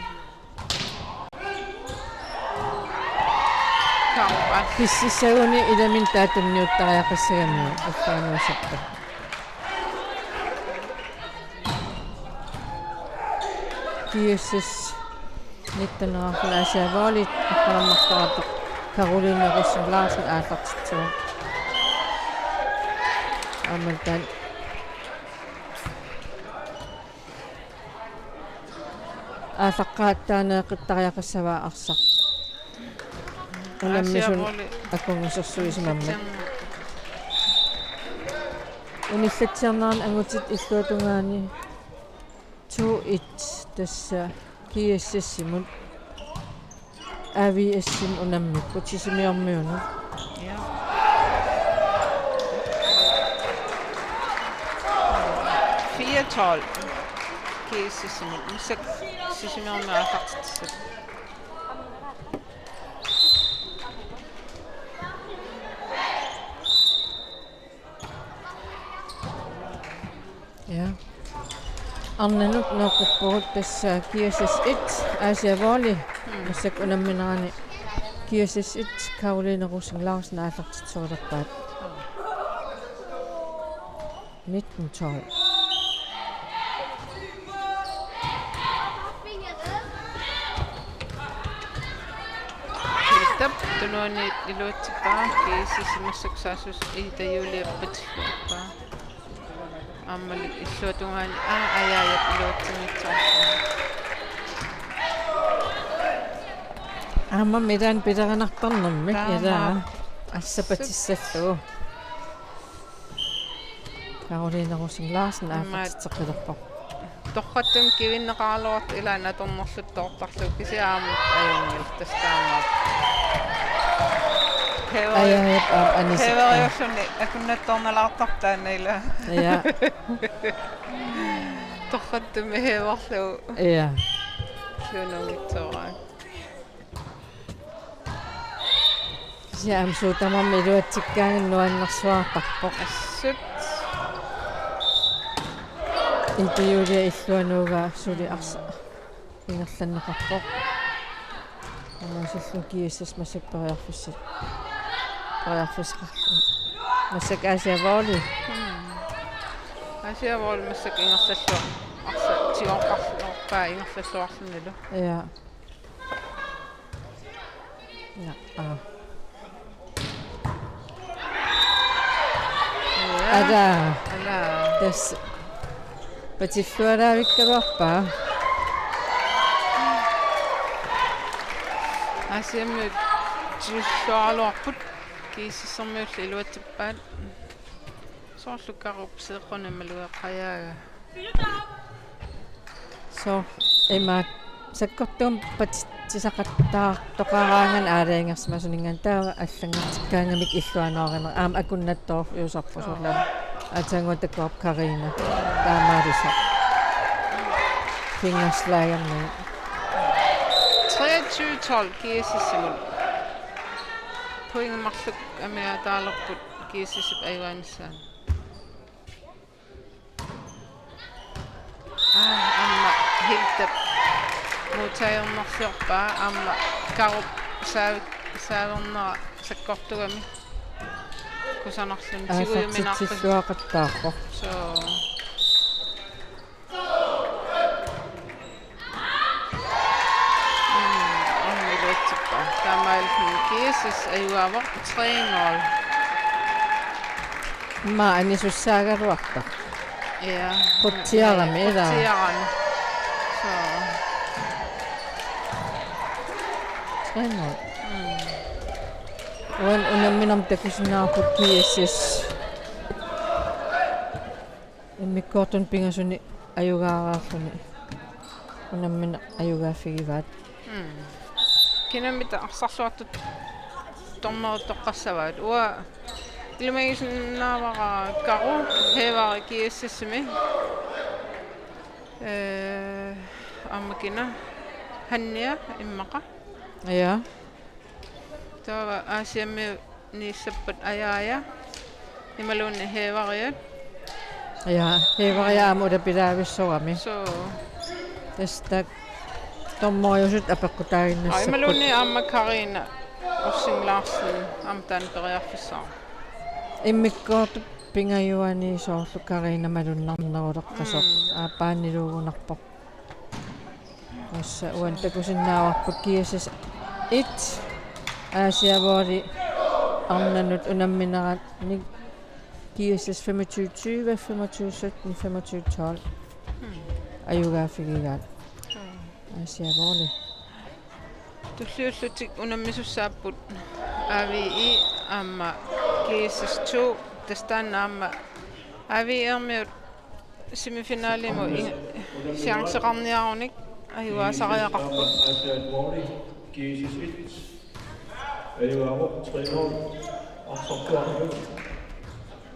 Kampa. Pississaguni ilaminni taava tunniuttariaqassagami ullaanuusappat. G S S nitten Aasiaat Volley aqqaneq-marluk Karoline Rossen Larsen aallartitsivoq. Aamma taanna aallaqqaattaaneeqqittariaqassavaa arsaq. Unammisut Aasiaat Volley akunngisorsuisimammat. Unillatsiarneranni angutit illuatungaani to et tassa G S S-imut. A V S-imi unammipput Sisimiormiunut. Ja. Fire tolv. G S S-imut. Missak Sisimiormiut aallartitsisut. Ja. Arnanut nooqqippugut, tassa G S S et, Asia Volley. Mm. Massakkut unamminerani G S S et, Karoline Rosing Larsen aallartitserilerpaat. Nitten tolv. Hiltap tunuani iluatsippaa, G S S massakkut saassussat Ida Julie patilluarpaa. Aammali illuatungaani, aa, Ajaajap iluatsinngitsoorpaa. Aamma midan pilarinartarnermik, taama. Ilaa. Assut patissallugu. Karoline Rosing Larsen, aamma, aallartitseqqilerpoq. Torrattumik kivinneqaraluartoq ilaanni atornerluttoortarlugu, kisianni aamma ajunngilaq, tassa taamaappoq. Hæveri-, Ajaajap aamma anisippa. Hæveriulluni akunnattoornalaartarpoq taanna, ilaa. Ja. Torrattumik hæverlugu. Ja. Illuatunngitsooraa. Kisianni aamma suut tamarmik iluatsikkaangat nuannersuartarpoq. Assut. Ida Julie illuanuugaa suli arsa ingerlanneqarpoq. Aamma sillun G S S massakkut periarfissi-, periarfissaqarluni. Massakkut Asia Volley. Mm. Asia Volley massakkut ingerlalluar-, arsa tigooqqarluarpaa ingerlalluarlunilu. Ja. Ja, aa. Ja. Ala. Ala. Tassa patilluaraavikkaluarpaa. Asiammi tigulluaraluarput, G S S-ermiullu iluatsippaat. Soorlu Karup seeqqunik malugeqqajaagaa. So, ima sakkortuumik patsisaqattaartoqaraangat aalajangersimasuninngaanniit taava allanngortikkaangamik illuanoorineq aamma akunnattoorfiusarpoq soorlu. Aatsaannguaq takuarput Karina. Taamaalisoq. Fingerslagimik. Treogtyve tolv G S S-imut. Pointit marluk amigaataalerput G S S-ip ajugaanissaan. Aa, aamma Hiltap modtagernerliorpaa, aamma Karup saav-, saavernera sakkortugami kusanarluni tigujuminaarput. Aallartitsilluaqattaarpoq. So. Mm, aamma iluatsippaa. Taamaalilluni G S S ajugaavoq tre nul. Immaqa anisussaagaluartoq. Ja. Qutsiarami, ilaa. Qutsiarami. So. Tre nul. Mm. Uani unamminermi takusinnaavarput G S S. Immikkoortuni pingasuni ajugaaraarluni unammineq ajugaaffigivaat. Mm. Kinamita arsarluartut dommerit toqqassavaat? Uanga ilimagisinnaavara Karu, Hæveri G S S-imi. Ee, aamma kina, Hannia immaqa. Ja. Taava Aasiammiunniissappat Ajaaja. Imaluunniit Hæveriat. Ja, Hæveriat aamma ulapilaavissorami. So. Tassa taakku dommeriusut apeqqutaaginnassapput. Aa, imaluunniit aamma Karina Rosing Larsen aamma taanna periarfissaq. Immikkoortut pingajuanni soorlu Karina malunnarneruleqqasoq. Mm. Aappaaniluugunarpoq. Tassa uani takusinnaavarput G S S et, Asia Volley arnanut unamminerani G S S femogtyve tyve, femogtyve sytten, femogtyve tolv. Mm. Ajugaaffigigaat. Mm. Asia Volley. Tulliullutik unammisussaapput A V I aamma G S S to, tassa taanna aamma A V I-ermiut semifinalimut i-, chanceqarniarunik ajugaasariaqarput. Ajugaavoq tre nul. Arsartuarmiut.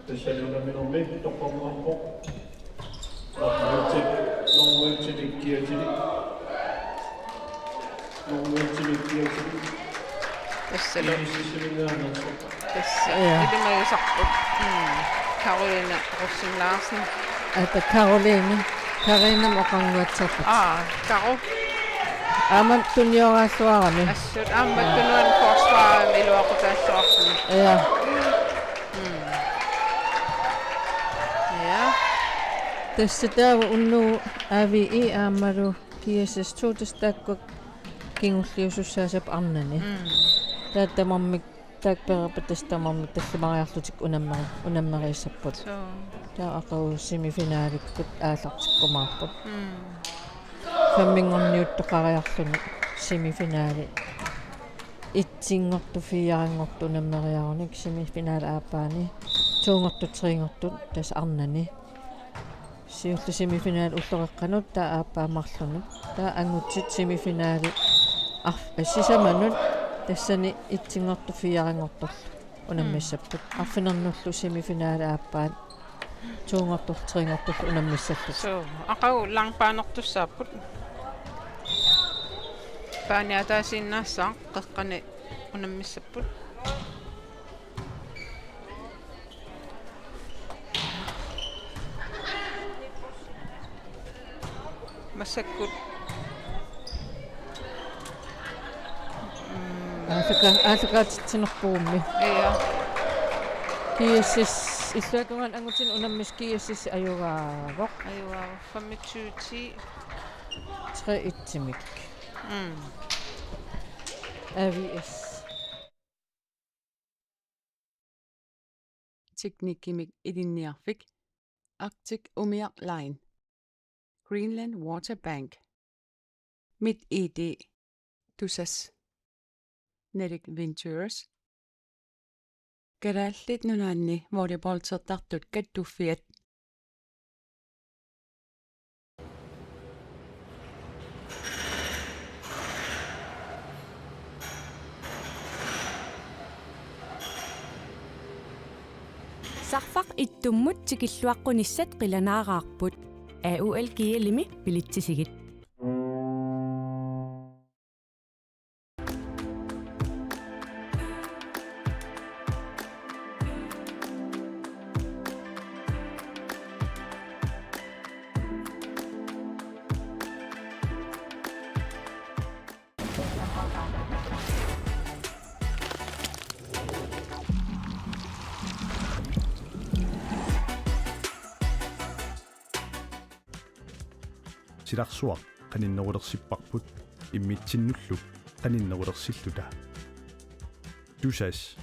Tassani unamminermi toqqarneqarpoq. Normuutit, Normuutit Kiatilik. Normuutit Kiatilik. Tassalu. Kiisisiminngaanneersoq. Tassa. Ja. Ilimagisarput. Mm. Karoline Rosing Larsen. Ata Karoline. Karinamut oqarnguatsiarput. Aa, Karu. Aamma tunioraalluarami. Assut, aamma tunuani forsvarimi iluaqutaalluarluni. Ja. Mm. Ja. Tassa taava unnugu A V E aammalu G S S to tassa taakkua kingulliusussaassapput arnani. Mm. Taava tamarmik taakku pereerpat tassa tamarmik tallimariarlutik unammeri-, unammeriissapput. Suu. Taava aqagu semifinalikkut aallartikkumaarput. Mm. Femminngorniuttoqariarluni semifinali. Etsinngortoq firenngortoq unammeriarunik semifinali aappaani. Toonngortoq, trenngortoq tassa arnani. Siulleq semifinali ulloqeqqanut taava aappaa marlunut. Taava angutit semifinali arf-, eh, sisamanut tassani etsinngortoq firenngortorlu unammissapput. Mm. Arfinernullu semifinali aappaat toonngortorlu, trenngortorlu unammissallutik. Suu, aqagu langbanertussaapput. Baani ataasiinnaassaaq qeqqani unammissapput. Massakkut. Mm. Aallaka-, aallakaatitsinerpugummi. Ja. G S S illuatungaani angutini unammissat G S S ajugaavoq. Ajugaavoq femogtyve ti. Tre et-imik. Mm. A V S. Teknikkimik Ilinniarfik, Arctic Umiaq Line, Greenland Water Bank, MitID, Tusass, Nordic Ventures, Kalaallit Nunaanni volleyballtertartut kattuffiat. Sarfaq ittummut tikilluaqqunissat qilanaaraarput. A U L G L-imi billetsisigit. Silarsuaq qaninnerulersipparput immitsinnullu qaninnerulersilluta. Tusass